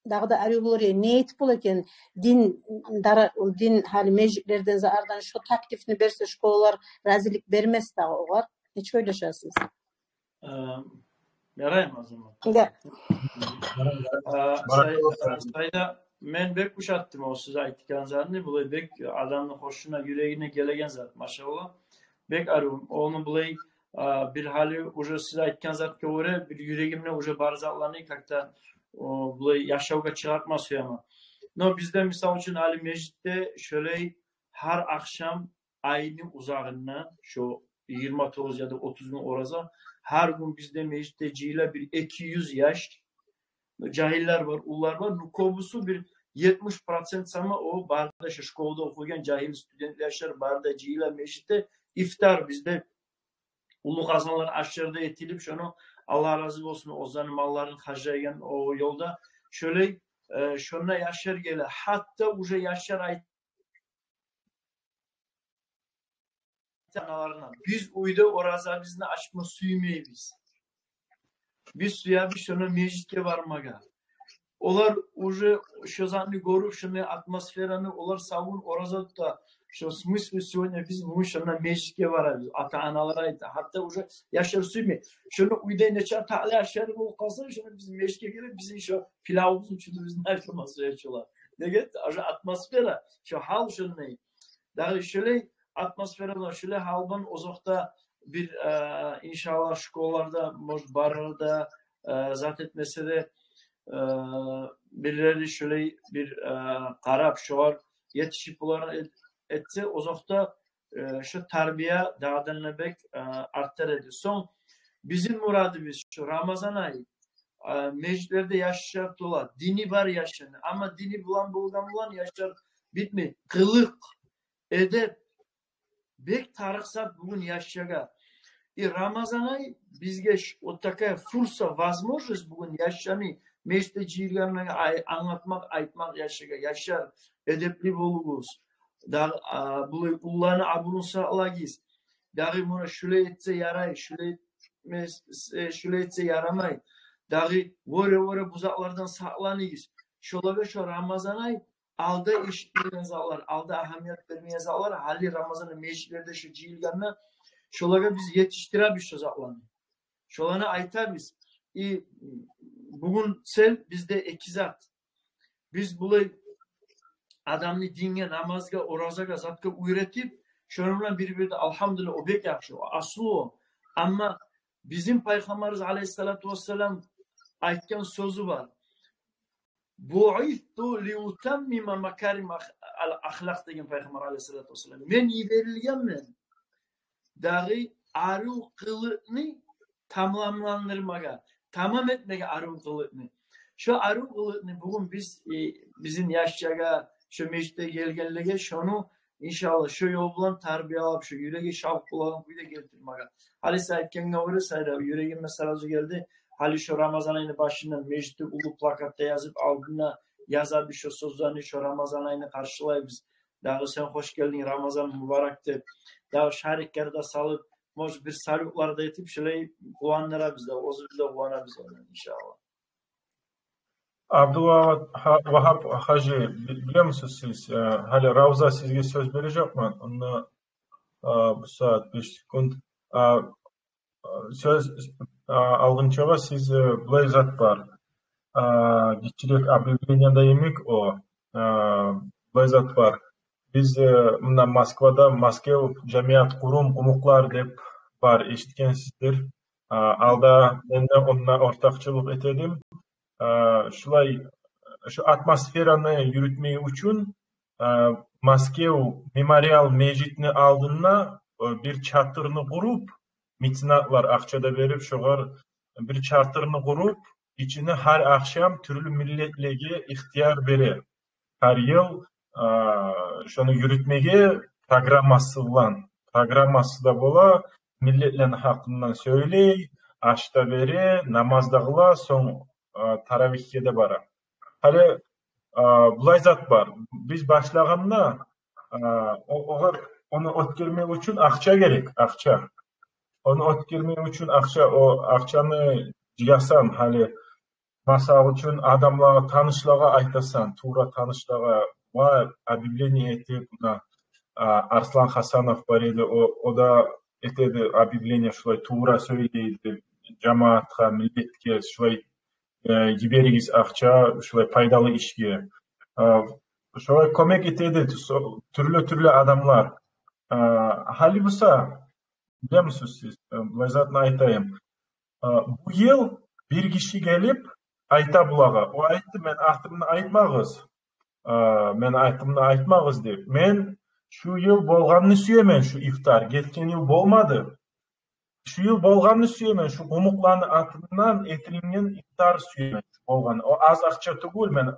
дагъы да арив болур эди. Не этип бола экен? Дин дара-, дин гьали межитлерден, заъардан шо таклифни берсе, школалар разилик бермес дагъы огъар. Нечик ойлашасыз? Э, яраймы, Азамат? Да. Э, Сай-, э, Сайда, мен бек ушатдым о сиз айтгъан затны. Булай бек адамны хошуна, юрегине гелеген зат, машалла. Бек арив. Ону булай, э, бир гьали уже сиз айтгъан затгъа гёре бир юрегимде уже бар затланы как-то, о, булай яшавгъа чыгъартма сюемен. Но бизде, мисал учун, гьали межитде шолай гьар ахшам айны узагъында, шо йигирма тогъуз яда отуз гюн ораза, гьар гюн бизде межитде жыйыла бир эки юз яш. Жагьиллер бар, уллулар бар, ну, кёбюсю, бир етмиш процент сама, о бары да шо школада охуйгъан жагьил студентлер, яшлар бары да жыйыла межитде. Ифтар бизде уллу къазанлар ашлар да этилип, шону, Аллагь рази болсун, оьзлени малларын харжлайгъан о ёлда. Шолай, э, шонда яшлар геле. Гьатта уже яшлар айт-, аналарына: «Биз уьйде оразабызны ачма сюймейбиз. Биз сюебиз шонда межитге бармагъа». Олар уже шо затны гёрюп, шондай атмосфераны, олар сав гюн ораза тута. Шо, в смысле, сегодня биз бугюн шонда межитге барабыз. Ата-аналар айта. Гьатта уже яшлар сюймей. Шону уьйде нече таъли ашар болуп къалса, шону биз межитге гелип, бизин шо пилавубузну, чюдюбюзню ашама сюе шолар. Неге? Уже атмосфера, шо гьал шондай. Дагъы шолай атмосфера булан, шолай гьал булан озокъда бир, э, иншаллагь, школаларда, может, барар да, э, зат этмесе де, э, бирлери шолай бир, э, къарап, шогъар етишип, булар эт-, этсе, озокъда, э, шо тарбия дагъыдан да бек, э, артар эди. Сонг бизин мурадыбыз шо Рамазан ай, э, межитлерде яшлар тола, дини бар яшланы. Амма дини булан болгъан булан яшлар битмей. Къылыкъ, эдеп бек тарыкъ зат бугюн яшлагъа. И Рамазан ай бизге ш-, вот такая фурса, возможность бугюн яшланы межитде жыйылгъанына ай-, англатмакъ, айтмакъ яшлагъа: яшлар, эдепли болугъуз. дагъы, а, булай уллуланы абурун сакълагъыз. Дагъы муна шулай этсе ярай, шулай этмес-, э, шулай этсе ярамай. Дагъы вёре-вёре бу затлардан сакъланыгъыз. Шолагъа шо Рамазан ай алда эшитмеген затлар, алда агьамият бермеген затлар, гьали Рамазанда межитлерде шо жыйылгъанда, шолагъа биз етишдиребиз шо затланы. Шоланы айтабыз. И бугюн цел бизде эки зат. Биз булай адамны динге, намазгъа, оразагъа, затгъа уьйретип, шону булан бир-бирде, алгьамдулиллагь, о бек яхшы, о аслу о. Амма бизин Пайхаммарыбыз алайгьиссалату вассалам айтгъан сёзю бар. «Буъисту лиутаммима макарим ах-, ал-ахлакъ», — деген Пайхаммар алайгьиссалату вассалам. «Мен йиберилгенмен дагъы арив къылыкъны тамамландырмагъа, тамам этмеге арив къылыкъны». Шо арив къылыкъны бугюн биз, э, бизин яшлагъа, шо межитге гелгенлеге шону, иншаллагь, шо ёл булан тарбиялап, шо юреги шавкъ болагъан кюйде гелтирмеге. Гьали сен айтгъангъа гёре, Сайда, юрегиме сразу гелди. Гьали шо Рамазан айны башында межитде уллу плакатда язып, алдына язабыз шо сёзлени, шо Рамазан айны къаршылайбыз. Дагъы сен хош гелдинг, Рамазан мубарак деп. Дагъы шариклер де салып, может, бир салютлар да этип, шолай къувандырабыз да, оьзюбюз де къуванабыз ондан, иншаллагь. Абдулвагьаб, Вагьаб гьажи, би-, билемисиз сиз, э, гьали Равза сизге сёз бережекмен, онда, э, бу сагьат беш секунд. Э, сёз, э, алгъынчагъа сиз, э, булай зат бар. Э, гиччирек объявление де йимик о, э, булай зат бар. Биз, э, мунда Москвада Москев жамият къурум «Къумукълар» деп бар, эшитгенсиздир. А, алда мен де онда ортакъчылыкъ этедим. А, шулай, шу атмосфераны юрютмек учун, а, Москев мемориал межитни алдына, а, бир чатырны къуруп, меценатлар акъча да берип, шогъар бир чатырны къуруп, ичине гьар ахшам тюрлю миллетлеге ихтияр бере. Гьар йыл, а, шону юрютмеге программасы булан. Программасы да бола, миллетлени гьакъындан сёйлей, аш да бере, намаз да къыла, сонг, а, таравигьге де бара. Гьали, а, булай зат бар. Биз башлагъанда, а, о-, огъар, ону оьтгермек учун акъча герек, акъча. Ону оьтгермек учун акъча, о акъчаны жыясан, гьали, масал учун, адамлагъа, танышлагъа айтасан, тувра танышлагъа, ва объявление этип, муна, а, Арслан Хасанов бар эди, о, о да этеди объявление, шулай тувра сёйлейди жамаатгъа, миллетге, шулай, э, йиберигиз акъча, шулай пайдалы ишге. А, шулай кёмек этеди, со-, тюрлю-тюрлю адамлар. А, гьали буса, билемисиз сиз, э, булай затны айтайым. А, бу йыл бир гиши гелип айта булагъа. О айтды: «Мен атымны айтмагъыз. А, мен атымны айтмагъыз», — деп. «Мен шу йыл болгъанны сюемен, шу ифтар. Гетген йыл болмады. Шу йыл болгъанны сюемен, шу къумукъланы атындан этилинген ифтар сюемен, шу болгъан. О аз акъча тюгюл, мен,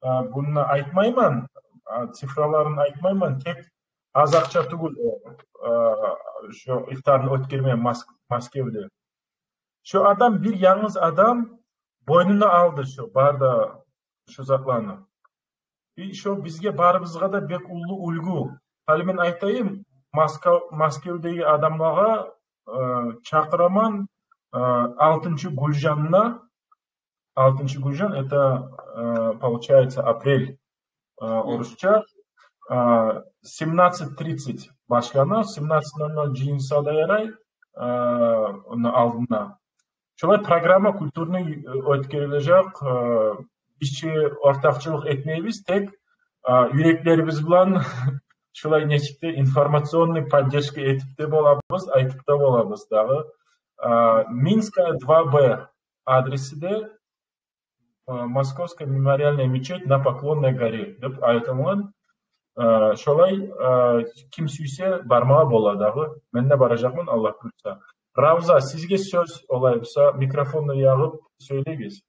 а, буну айтмайман, а, цифраларын айтмайман, тек аз акъча тюгюл о, а, шу ифтарны оьтгерме Моск-, Москевде». Шу адам, бир янгыз адам бойнуна алды шу бары да шу затланы. И шу бизге, барыбызгъа да бек уллу уьлгю. Гьали мен айтайым, Москва-, Москевдеги адамлагъа, э, чакъыраман, э, алтынчы Гюльжанда, алтынчы Гюльжан, это, э, получается, апрель, э, орусча, э, семнадцать тридцать башлана, семнадцать ноль ноль жыйынса да ярай, э, ону алдына. Шолай программа культурный, э, оьтгерилежек, э, биз чи ортакъчылыкъ этмейбиз, тек, э, юреклерибиз булан шолай нечик де информационный поддержка этип де болабыз, айтып да болабыз дагъы. Э, Минская, два Б адреси де, э, Московская мемориальная мечеть на Поклонной горе деп айтылгъан. Э, шолай, э, ким сюйсе, бармагъа бола дагъы. Мен де баражакъман, Аллагь буюрса. Равза, сизге сёз, олай буса, микрофонну ягъып сёйлегиз.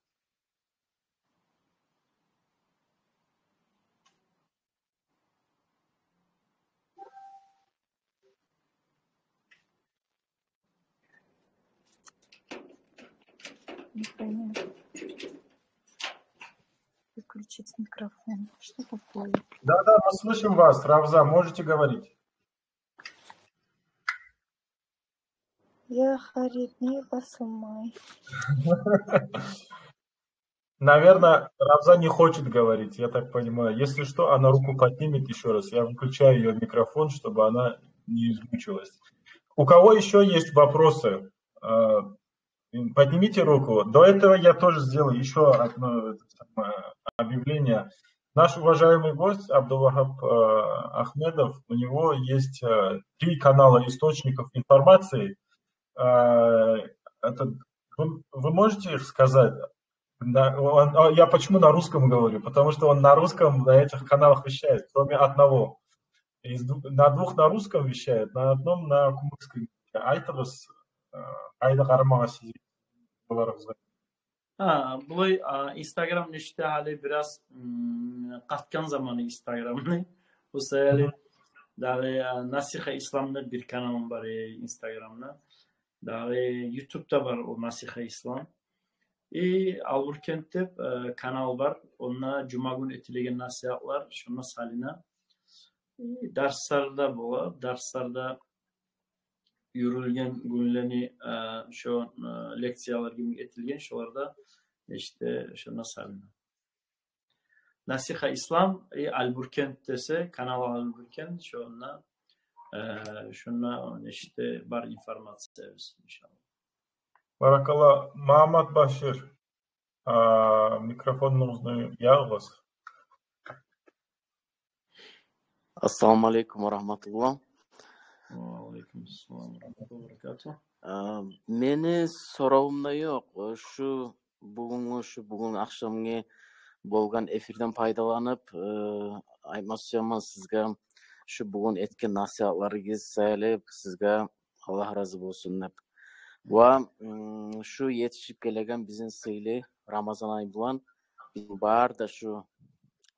Включить микрофон. Что такое? Да-да, мы слышим вас, Равза, можете говорить. Я харидни басылмай. Наверное, Равза не хочет говорить, я так понимаю. Если что, она руку поднимет ещё раз. Я выключаю её микрофон, чтобы она не измучилась. У кого ещё есть вопросы? Э, поднимите руку. До этого я тоже сделаю ещё одно, это самое, объявление. Наш уважаемый гость Абдулвахаб, э, Ахмедов, у него есть, э, три канала источников информации. Э, это, вы, вы можете их сказать? Да, он, а, я почему на русском говорю? Потому что он на русском на этих каналах вещает, кроме одного. Из дву-, на двух на русском вещает, на одном на кумыкском. Айтыгъыз, э, къайда къарамагъа сиз буларыгъызгъа. Гьа, булай, а, Instagram нечте гьали бираз, м, къатгъан заманы Instagram-ны. Бу саялы дагъы, а, Насиха Ислам деп бир каналым бар, э, Instagram-да. Дагъы YouTube-да бар о Насиха Ислам. И Албуркент деп, э, канал бар. Онда жума гюн этилеген насигьатлар, шонда салына. И дарслар да бола, дарсларда юрюлген гюнлени, э, шо, э, лекциялар гибик этилген, шоларда ишде шонда салына. Насиха Ислам и Албуркент десе, канал Албуркент, шонда, э, шонда ишде бар информациябыз, иншаллагь. Баракалла, Магьаммат Башир. А, микрофонугъузну ягъыгъыз. Ассаламу алейкум ва рагьматуллагь. Ва алейкум ассалам ва рагьматуллагьи ва баракатугь. А, мени соравум да ёкъ. Шу бугюнгю, шу бугюн ахшамгъы болгъан эфирден пайдаланып, э, айтма сюемен сизге, шу бугюн этген насигьатларыгъыз саялы сизге Аллагь рази болсун деп. Ва, м, шу етишип гелеген бизин сыйлы Рамазан ай булан бизин бары да шу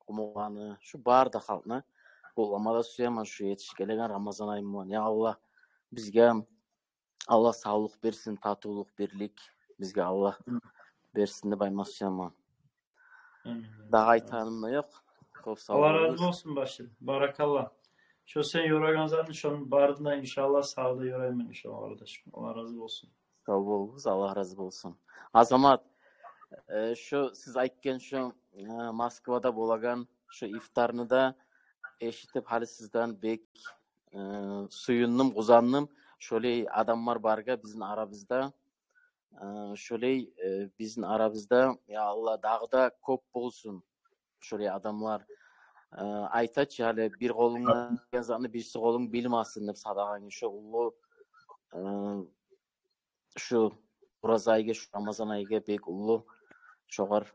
къумукъланы, шу бары да халкъны къутлама да сюемен шу етишип гелеген Рамазан ай булан. Я Аллагь, бизге Аллагь савлукъ берсин, татывлукъ, бирлик бизге Аллагь берсин деп айтма сюемен. Амин. Дагъы айтарым да ёкъ. Кёп сав болугъуз. Аллагь рази болсун, Башир. Баракалла. Шо сен ёрагъан затны, шону барын да, иншаллагь, сагъа да ёрайман, иншаллагь, къардашым. Аллагь рази болсун. Сав болугъуз, Аллагь рази болсун. Азамат, э, шо сиз айтгъан шо, э, Москвада болагъан шо ифтарны да эшитип, гьали сизден бек, э, сююндюм, къувандым. Шолай адамлар баргъа бизин арабызда. Э, шолай, э, бизин арабызда, я Аллагь, дагъы да кёп болсун шолай адамлар. Э, айта чы, гьали бир къолунг деген затны бирси къолунг билмесин деп, садагъангны шо уллу, э, шу Ораза айгъа, шу Рамазан айгъа бек уллу, шогъар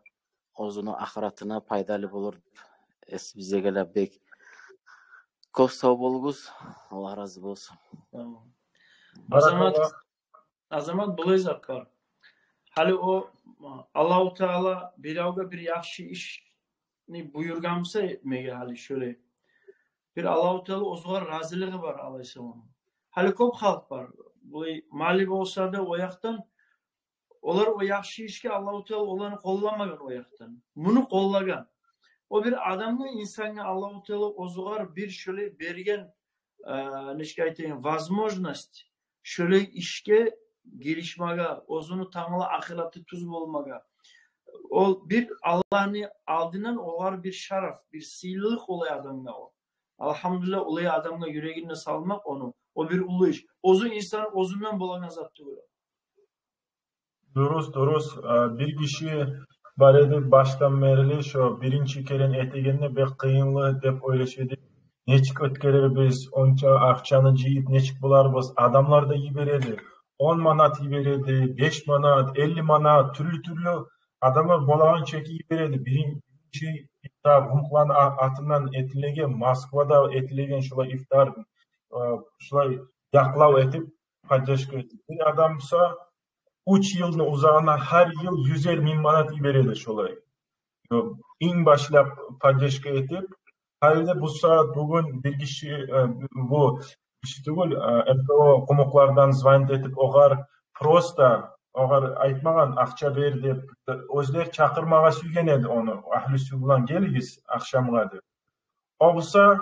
оьзюню ахыратына пайдалы болур деп эсибизге геле бек. Кёп сав болугъуз, Аллагь рази болсун. Сав бол. Баракалла. Азамат, Азамат, булай зат бар. Гьали о, Аллагьу Таала биревге бир яхшы ишни буюргъан буса этмеге, гьали шолай. Бир Аллагьу Таала оьзюгер разилиги бар, алайгьиссалам. Гьали кёп халкъ бар. Булай малы болса да о якъдан, олар о яхшы ишге Аллагьу Таала оланы къолламагъан о якъдан. Муну къоллагъан. О бир адамны, инсангъа Аллагьу Таала оьзюгер бир шолай берген, э, нечик айтайым, возможность шолай ишге гиришмеге, оьзюню тангала ахыраты тюз болмагъа. Ол бир Аллагьны алдындан огъар бир шараф, бир сыйлылыкъ олай адамгъа о. Алгьамдулиллагь, олай адамгъа юрегине салмакъ ону, о бир уллу иш. Оьзю инсан оьзюнден болагъан зат тюгюл. Дурус, дурус. А, бир гиши бар эди, башдан берли шо биринчи керен этегенде бек къыйынлы деп ойлаша эди. Нечик оьтгерербиз, онча акъчаны жыйып, нечик боларбыз? Адамлар да йибере эди. Он манат йибере эди, беш манат, элли манат, тюрлю-тюрлю адамлар болагъан чеки йибере эди. Биринчи ифтар къумукъланы а-, атындан этилеген, Москвада этилеген шулай ифтар, э, шулай якълав этип, поддержка этип. Бир адам буса уьч йылны узагъына гьар йыл юзер минг манат йибере эди шолай. Инг башлап поддержка этип, гьали де бу сагьат бугюн бир гиши, э, бу гиши тюгюл, э, МТО къумукълардан звонить этип, огъар просто, огъар айтмагъан, акъча бер деп, оьзлер чакъырмагъа сюйген эди ону, агьлюсю булан гелигиз ахшамгъа деп. О буса,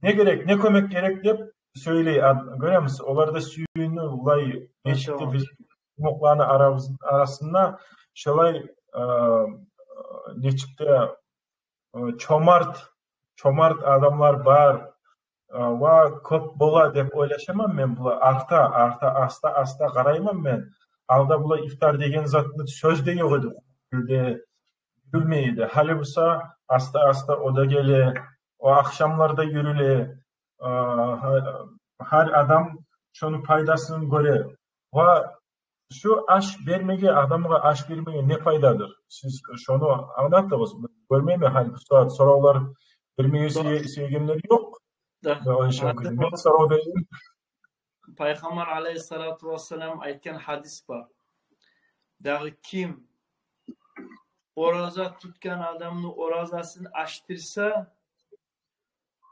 не герек, не кёмек герек деп сёйлей. Гёремисиз, олар да сююнюп, булай нечик де биз къумукъланы арабыз-, арасында шолай, э, нечик де, э, чомарт, чомарт адамлар бар, э, ва кёп бола деп ойлашаман мен. Булар арта, арта, аста-аста къарайман мен. Алда булай ифтар деген затны сёз де ёкъ эди, билмей эди. Гьали буса аста-аста о да геле, о ахшамларда юрюле. Гьар адам шону пайдасын гёре. Ва шу аш бермеге, адамгъа аш бермеге не пайдадыр? Сиз шону англатыгъыз. Гёрмеймен, гьали бу сагьат соравлар бермеге сюе-, сюегенлер ёкъ. Да. Мен онча гюн мен сорав берейим. Пайхаммар алейгьиссалату вассалам айтгъан гьадис бар. Дагъы ким ораза тутгъан адамны оразасын ачдырса,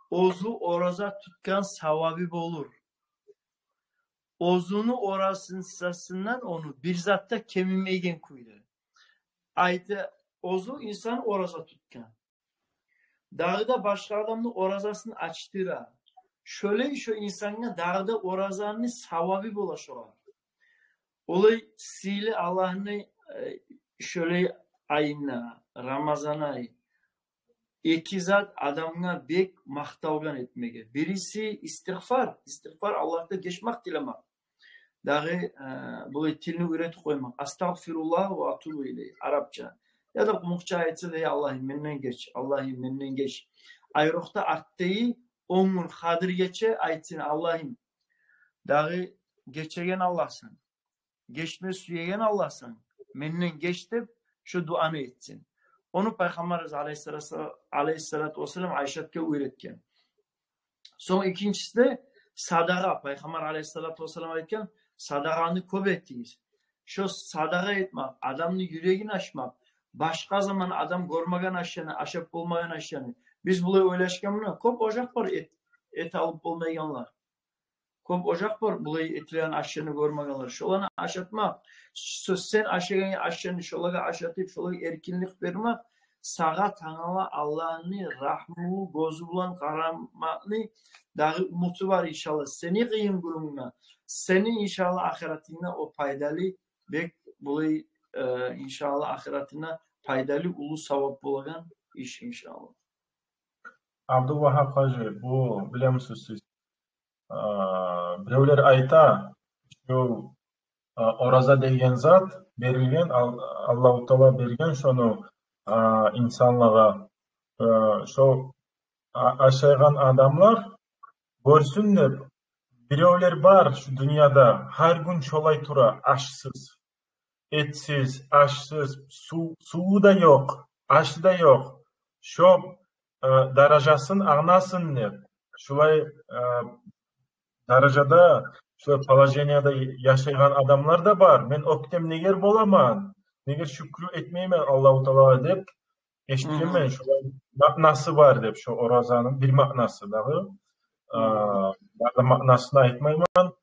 оьзю ораза тутгъан савабы болур. Оьзюню оразасындан ону бир зат да кемимейген кюйде. Айта, оьзю инсан ораза тутгъан. Дагъы да башгъа адамны оразасын ачдыра. Шолай шо инсангъа дагъы да оразаны савабы бола шогъар. Олай сыйлы Аллагьны, э, шолай айында, Рамазан ай, эки зат адамгъа бек макъталгъан этмеге. Бириси истигъфар. Истигъфар — Аллагьдан гечмек тилемек. Дагъы, э, булай тилни уьйретип къоймакъ. Астагъфируллагь ва атубу илейгь, арапча. Яда къумукъча айтса да: «Я Аллагьым, менден геч, Аллагьым, менден геч». Айрокъда артдагъы он гюн Къадир гече айтсын: «Аллагьым, дагъы гечеген Аллагьсан, гечме сюеген Аллагьсан, менден геч», — деп, шо дуаны этсин. Ону Пайхаммарыбыз алейгьиссалату, алейгьиссалату вассалам Айшатгъа уьйретген. Сонг экинчиси де садагъа. Пайхаммар алейгьиссалату вассалам айтгъан: «Садагъаны кёп этигиз». Шо садагъа этмек, адамны юрегин ачмакъ, башгъа заман адам гёрмеген ашны, ашап болмагъан ашны. Биз булай ойлашгъан, муна кёп ожакъ бар эт, эт алып болмайгъанлар. Кёп ожакъ бар булай этилген ашны гёрмегенлер. Шоланы ашатмакъ, шо сен ашагъан ашны шолагъа ашатып, шолагъа эркинлик бермек, сагъа тангала Аллагьны рагьмулу гёзю булан къарамакъны дагъы умуту бар, иншаллагь. Сени къыйын гюнюнгде, сени, иншаллагь, ахыратынгда о пайдалы, бек булай, э, иншаллагь, ахыратына пайдалы, уллу савап болагъан иш, иншаллагь. Абдулвагьап гьажи, бу, билемисиз сиз, а, биревлер айта, шу, а, ораза деген зат берилген, Ал-, Аллагьу Таала берген шону, а, инсанлагъа, а, шо, а, ашайгъан адамлар гёрсюн деп. Биревлер бар шу дюньяда, гьар гюн шолай тура, ашсыз, этсиз, ашсыз, сув, суву да ёкъ, ашы да ёкъ. Шо, э, даражасын англасын деп, шулай, э, даражада, шулай положенияда яшайгъан адамлар да бар. Мен оьктемнегер боламан, неге шюкюр этмеймен Аллагьу Таалагъа деп эшитгенмен. Шулай маънасы бар деп, шо оразаны бир маънасы дагъы. Э, дагъы маънасын айтмайман.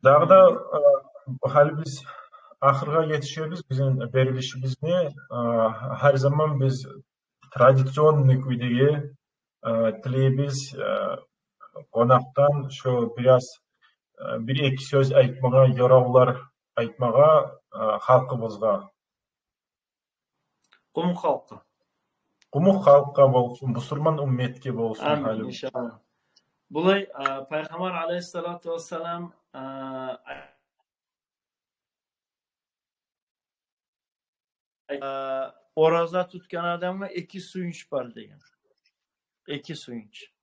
Дагъы да, э, гьали биз ахыргъа етишебиз бизин берилишибизни. Э, гьар заман биз традиционный кюйдеги, э, тилейбиз, э, къонакъдан шо бираз, э, бир-эки сёз айтмагъа, ёравлар айтмагъа, э, халкъыбызгъа. Къумукъ халкъгъа. Къумукъ халкъгъа болсун, бусурман умметге болсун. Амин, гьали, иншаллагь. Булай, а, Пайхаммар алейгьиссалату вассалам, а, а, ораза тутгъан адамгъа эки сююнч бар деген. Эки сююнч.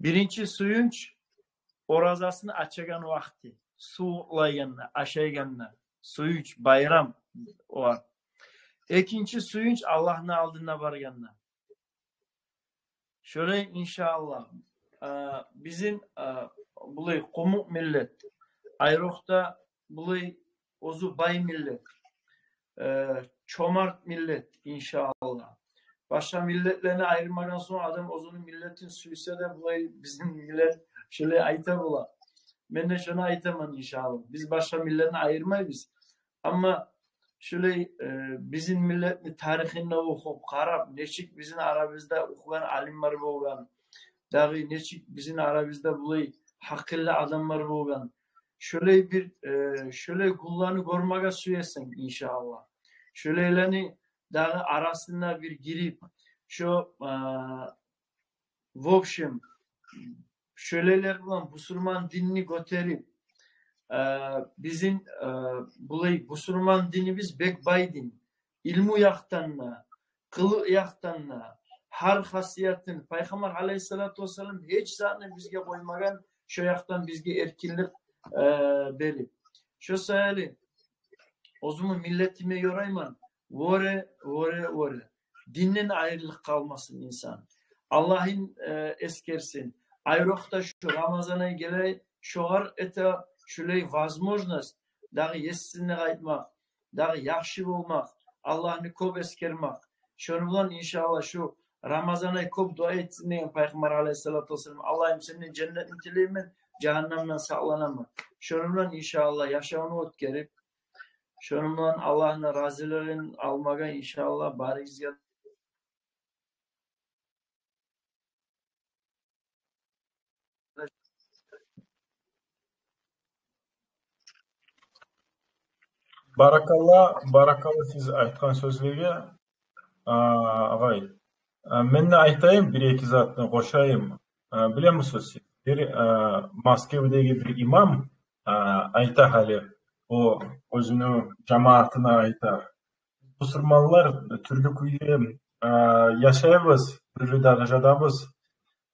Биринчи сююнч — оразасын ачагъан вакъти, сувлайгъанда, ашайгъанда, сююнч, байрам о. Экинчи сююнч — Аллагьны алдына баргъанда. Шолай, иншаллагь, а, бизин, а, булай къумукъ миллет, айрокъда булай оьзю бай миллет, э, чомарт миллет, иншаллагь. Башгъа миллетлени айырмагъан сонг, адам оьзюню миллетин сюйсе де, булай бизин миллет шолай айта бола. Мен де шону айтаман, иншааллагь. Биз башгъа миллетни айырмайбыз. Амма шулай, э, бизин миллетни тарихин де охуп, къарап, нечик бизин арабызда охугъан алимлер болгъан, дагъы нечик бизин арабызда булай гьакъыллы адамлар болгъан. Шулай бир, э, шулай гюнлени гёрмеге сюесен, иншааллагь. Шулайланы дагъы арасына бир гирип, шо, э, в общем, шулайлар булан бусурман динни гётерип, э, бизин, э, булай бусурман динибиз бек бай дин. Илму якъдан да, къылыкъ якъдан да, гьар хасиятын, Пайхаммар алейгьиссалату вассалам гьеч затны бизге къоймагъан, шо якъдан бизге эркинлик, э, берип. Шо саялы оьзюмню миллетиме ёрайман: воре, воре, воре. Динден айрылыкъ къалмасын инсан. Аллагьын, э, эсгерсин. Айрокъда шу Рамазан ай геле, шогъар эте шулай возможность дагъы есисине къайтмакъ, дагъы яхшы болмакъ, Аллагьны кёп эсгермек. Шону булан, иншааллагь, шу Рамазан ай кёп дуа этсин деген Пайхаммар алейгьиссалату вассалам. Аллагьым, сенден женнетни тилеймен, жагьаннемден сакъланаман. Шону булан, иншааллагь, яшавну оьтгерип, шону булан Аллагьны разилигин алмагъа, иншааллагь, барыгъызгъа. Баракалла, баракалла сиз айтгъан сёзлеге, а, агъай. А, мен де айтайым, бир-эки затны къошайым. А, билемисиз, бир, а, Москвадагъы бир имам, а, айта гьали, о оьзюню жамаатына айта: бусурманлар тюрлю кюйде, а, яшайбыз, тюрлю даражадабыз.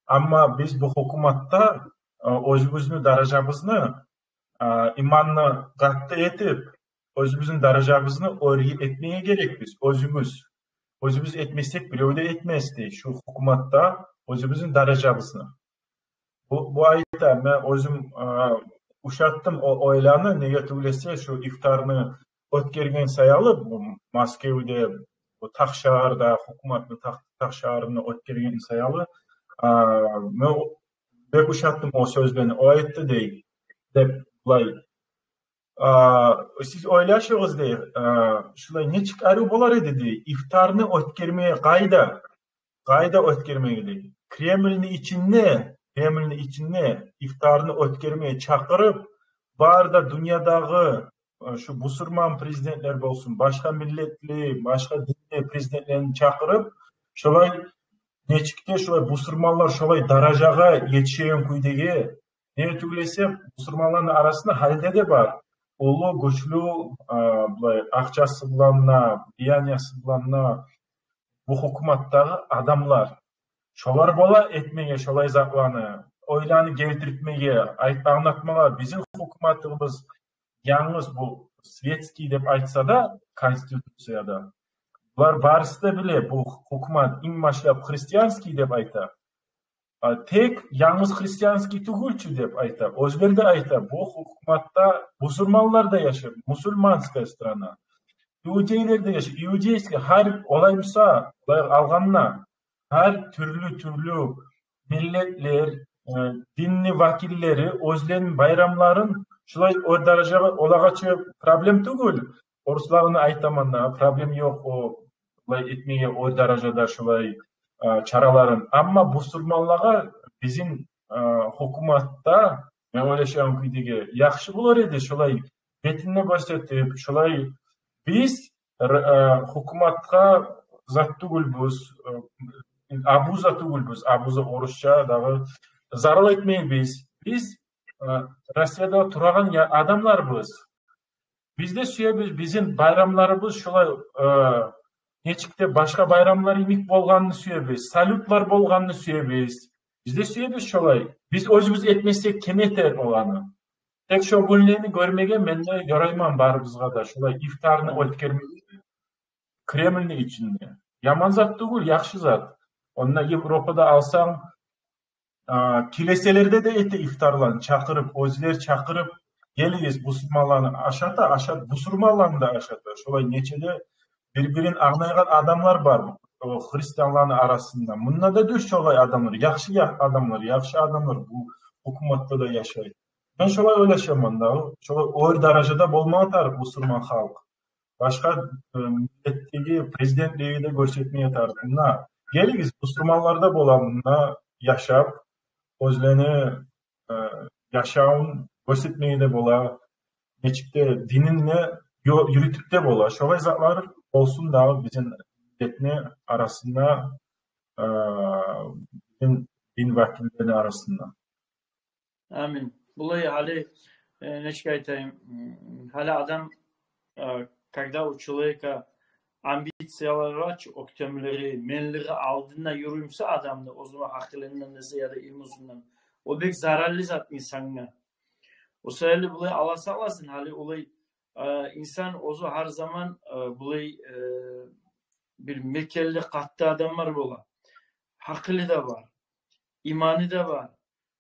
Амма биз бу гьукуматда, а, оьзюбюзню даражабызны, а, иманны къатты этип, оьзюбюзню даражабызны оьрге этмеге герекбиз, оьзюбюз. Оьзюбюз этмесек, бирев де этмес дей, шу гьукуматда оьзюбюзню даражабызны. Бу, бу айта, мен оьзюм, а, ушатдым о ойланы, неге тюгюл эсе, шу ифтарны оьтгерген саялы, бу Москвада, бу тахшагьарда, гьукуматны тах-, тахшагьарында оьтгерген саялы, а, мен бек ушатдым о сёзлени. О айтды дей, деп, булай, а, сиз ойлашыгъыз дей, а, шулай нечик арив болар эди дей, ифтарны оьтгермеге къайда, къайда оьтгермеге дей. Кремльни ичинде, Кремльни ичинде ифтарны оьтгермеге чакъырып, бары да дюньядагъы, а, шу бусурман президентлер болсун, башгъа миллетли, башгъа динли президентлерин чакъырып, шолай нечик де шолай бусурманлар шолай даражагъа етишеген кюйдеги, неге тюгюл эсе, бусурманланы арасында гьалиде де бар уллу, гючлю, а, булай, акъчасы булан да, влияниясы булан да бу гьукуматдагъы адамлар. Шолар бола этмеге шолай затланы, ойланы гелтиртмеге, айт-, англатмагъа. Бизин гьукуматыбыз янгыз бу светский деп айтса да, конституцияда, булар барысы да биле, бу гьукумат инг башлап христианский деп айта. А, тек янгыз христианский тюгюл чю деп айта. Оьзлер де айта, бу гьукуматда бусурманлар да яшай, мусульманская страна. Иудейлер де яшай, иудейский, гьар олай буса, олай алгъанда, гьар тюрлю-тюрлю миллетлер, э, динни вакиллери оьзлерини байрамларын шулай о даражагъа, олагъа чы проблем тюгюл. Орусланы айтаман да, проблем ёкъ о, булай этмеге, о даражада шулай, а, чараларын. Амма бусурманлагъа бизин, а, гьукуматда, мен ойлашагъан кюйдеги, яхшы болар эди шулай бетин де гёрсетип, шулай биз р-, а, гьукуматгъа зат тюгюлбюз, а, абуза тюгюлбюз, абуза орусча дагъы, зарал этмейбиз. Биз, а, Россияда турагъан я-, адамларбыз. Биз де сюебиз бизин байрамларыбыз шолай, э, нечик де башгъа байрамлар йимик болгъанны сюебиз, салютлар болгъанны сюебиз. Биз де сюебиз шолай. Биз оьзюбюз этмесек, ким этер оланы? Тек шо гюнлени гёрмеге мен де ёрайман барыбызгъа да, шолай ифтарны оьтгермеге Кремльни ичинде. Яман зат тюгюл, яхшы зат. Онда Европада алсанг, а, килеселерде де эте ифтарланы, чакъырып, оьзлер чакъырып, гелигиз, бусурманланы ашата, ашат, бусурманланы да ашата. Шолай нече де бир-бирин англайгъан адамлар бар, о, христианланы арасында. Мунда да дюр шолай адамлар, яхшы я-, адамлар, яхшы адамлар бу гьукуматда да яшай. Мен шолай ойлашаман да, шолай оьр даражада болма тарыкъ бусурман халкъ. Башгъа, э, миллетдеги президентлеге де гёрсетме тарыкъ. Муна, гелигиз, бусурманлар да бола мунда яшап, оьзлени, э, яшавун гёрсетмеге де бола, нечик де динин де ю-, юрютюп де бола. Шолай затлар болсун да бизин миллетни арасында, э, бизин дин вакиллени арасында. Амин. Булай гьали, э, нечик айтайым, м, гьали адам, э, когда у человека амбициялар бар чы, оьктемлери, менлиги алдында юрюй буса адамны, оьзюню гьакъылындан десе яда илмусундан, о бек зараллы зат инсангъа. О саялы булай Аллагь сакъласын, гьали олай, э, инсан оьзю гьар заман, э, булай, э, бир мекенли, къатты адамлар бола. Гьакъылы да бар, иманы да бар.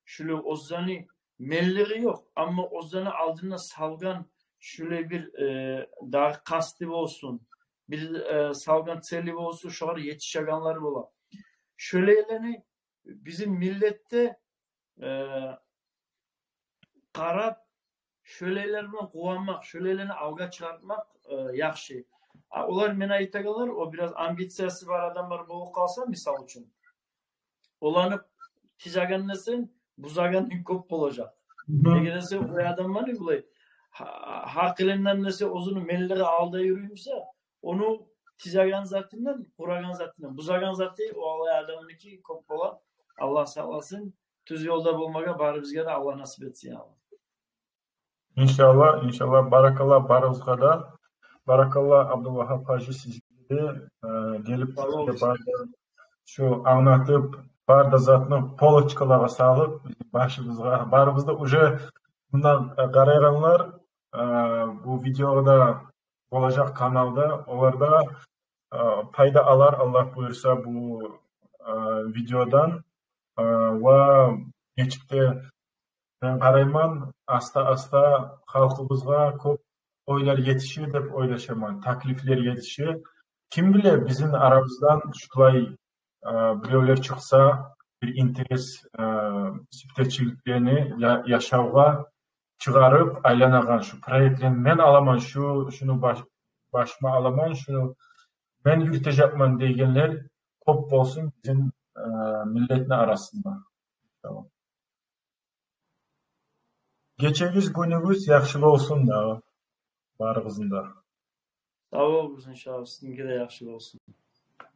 Шулай оьзлени менлиги ёкъ, амма оьзлени алдына салгъан шулай бир, э, дагъы къасты болсун, бир, э, салгъан цели болсун, шогъар етишегенлер бола. Шулайланы бизин миллетде, э, къарап, шулайлар булан къуванмакъ, шулайланы алгъа чыгъартмакъ, э, яхшы. А олар, мен айтагъанлар, о бираз амбициясы бар адамлар болуп къалса, мисал учун, оланы тизеген десенг, бузагъан кёп болажакъ. Мгм. Неге десе, о адамланы булай гьа-, гьакъылындан десе, оьзюню менлиги алда юрюй буса, ону тизеген затындан, къурагъан затындан, бузагъан заты олай адамныки кёп бола. Аллагь сакъласын. Тюз ёлда болмагъа барыбызгъа да Аллагь насип этсин, я Аллагь. Иншаллагь, иншаллагь. Баракалла барыгъызгъа да. Баракалла, Абдулвагьап гьажи, сизге де, э, гелип, сизге бары да шу англатып, бары да затны полочкалагъа салып, башыбызгъа, барыбыз да уже мундан, э, къарайгъанлар, э, бу видеогъа да болажакъ каналда, олар да, э, пайда алар, Аллагь буюрса, бу, э, видеодан, э, ва нечик де мен къарайман, аста-аста халкъыбызгъа кёп ойлар етишир деп ойлашаман, таклифлер етишир. Ким биле, бизин арабыздан шулай, э, биревлер чыкъса, бир интерес, э, сиптечиликлени я-, яшавгъа чыгъарып айланагъан шу проектлени мен аламан, шу, шуну баш-, башыма аламан, шуну мен юрютежекмен дегенлер кёп болсун бизин, э, миллетни арасында. Тамам. Гечегиз, гюнюгюз яхшы болсун да барыгъызны да. Сав болугъуз, иншаллагь, сизинки де яхшы болсун.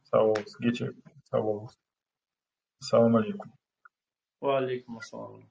Сав болугъуз, гече, сав болугъуз. Ассаламу алейкум. Ва алейкум ассалам.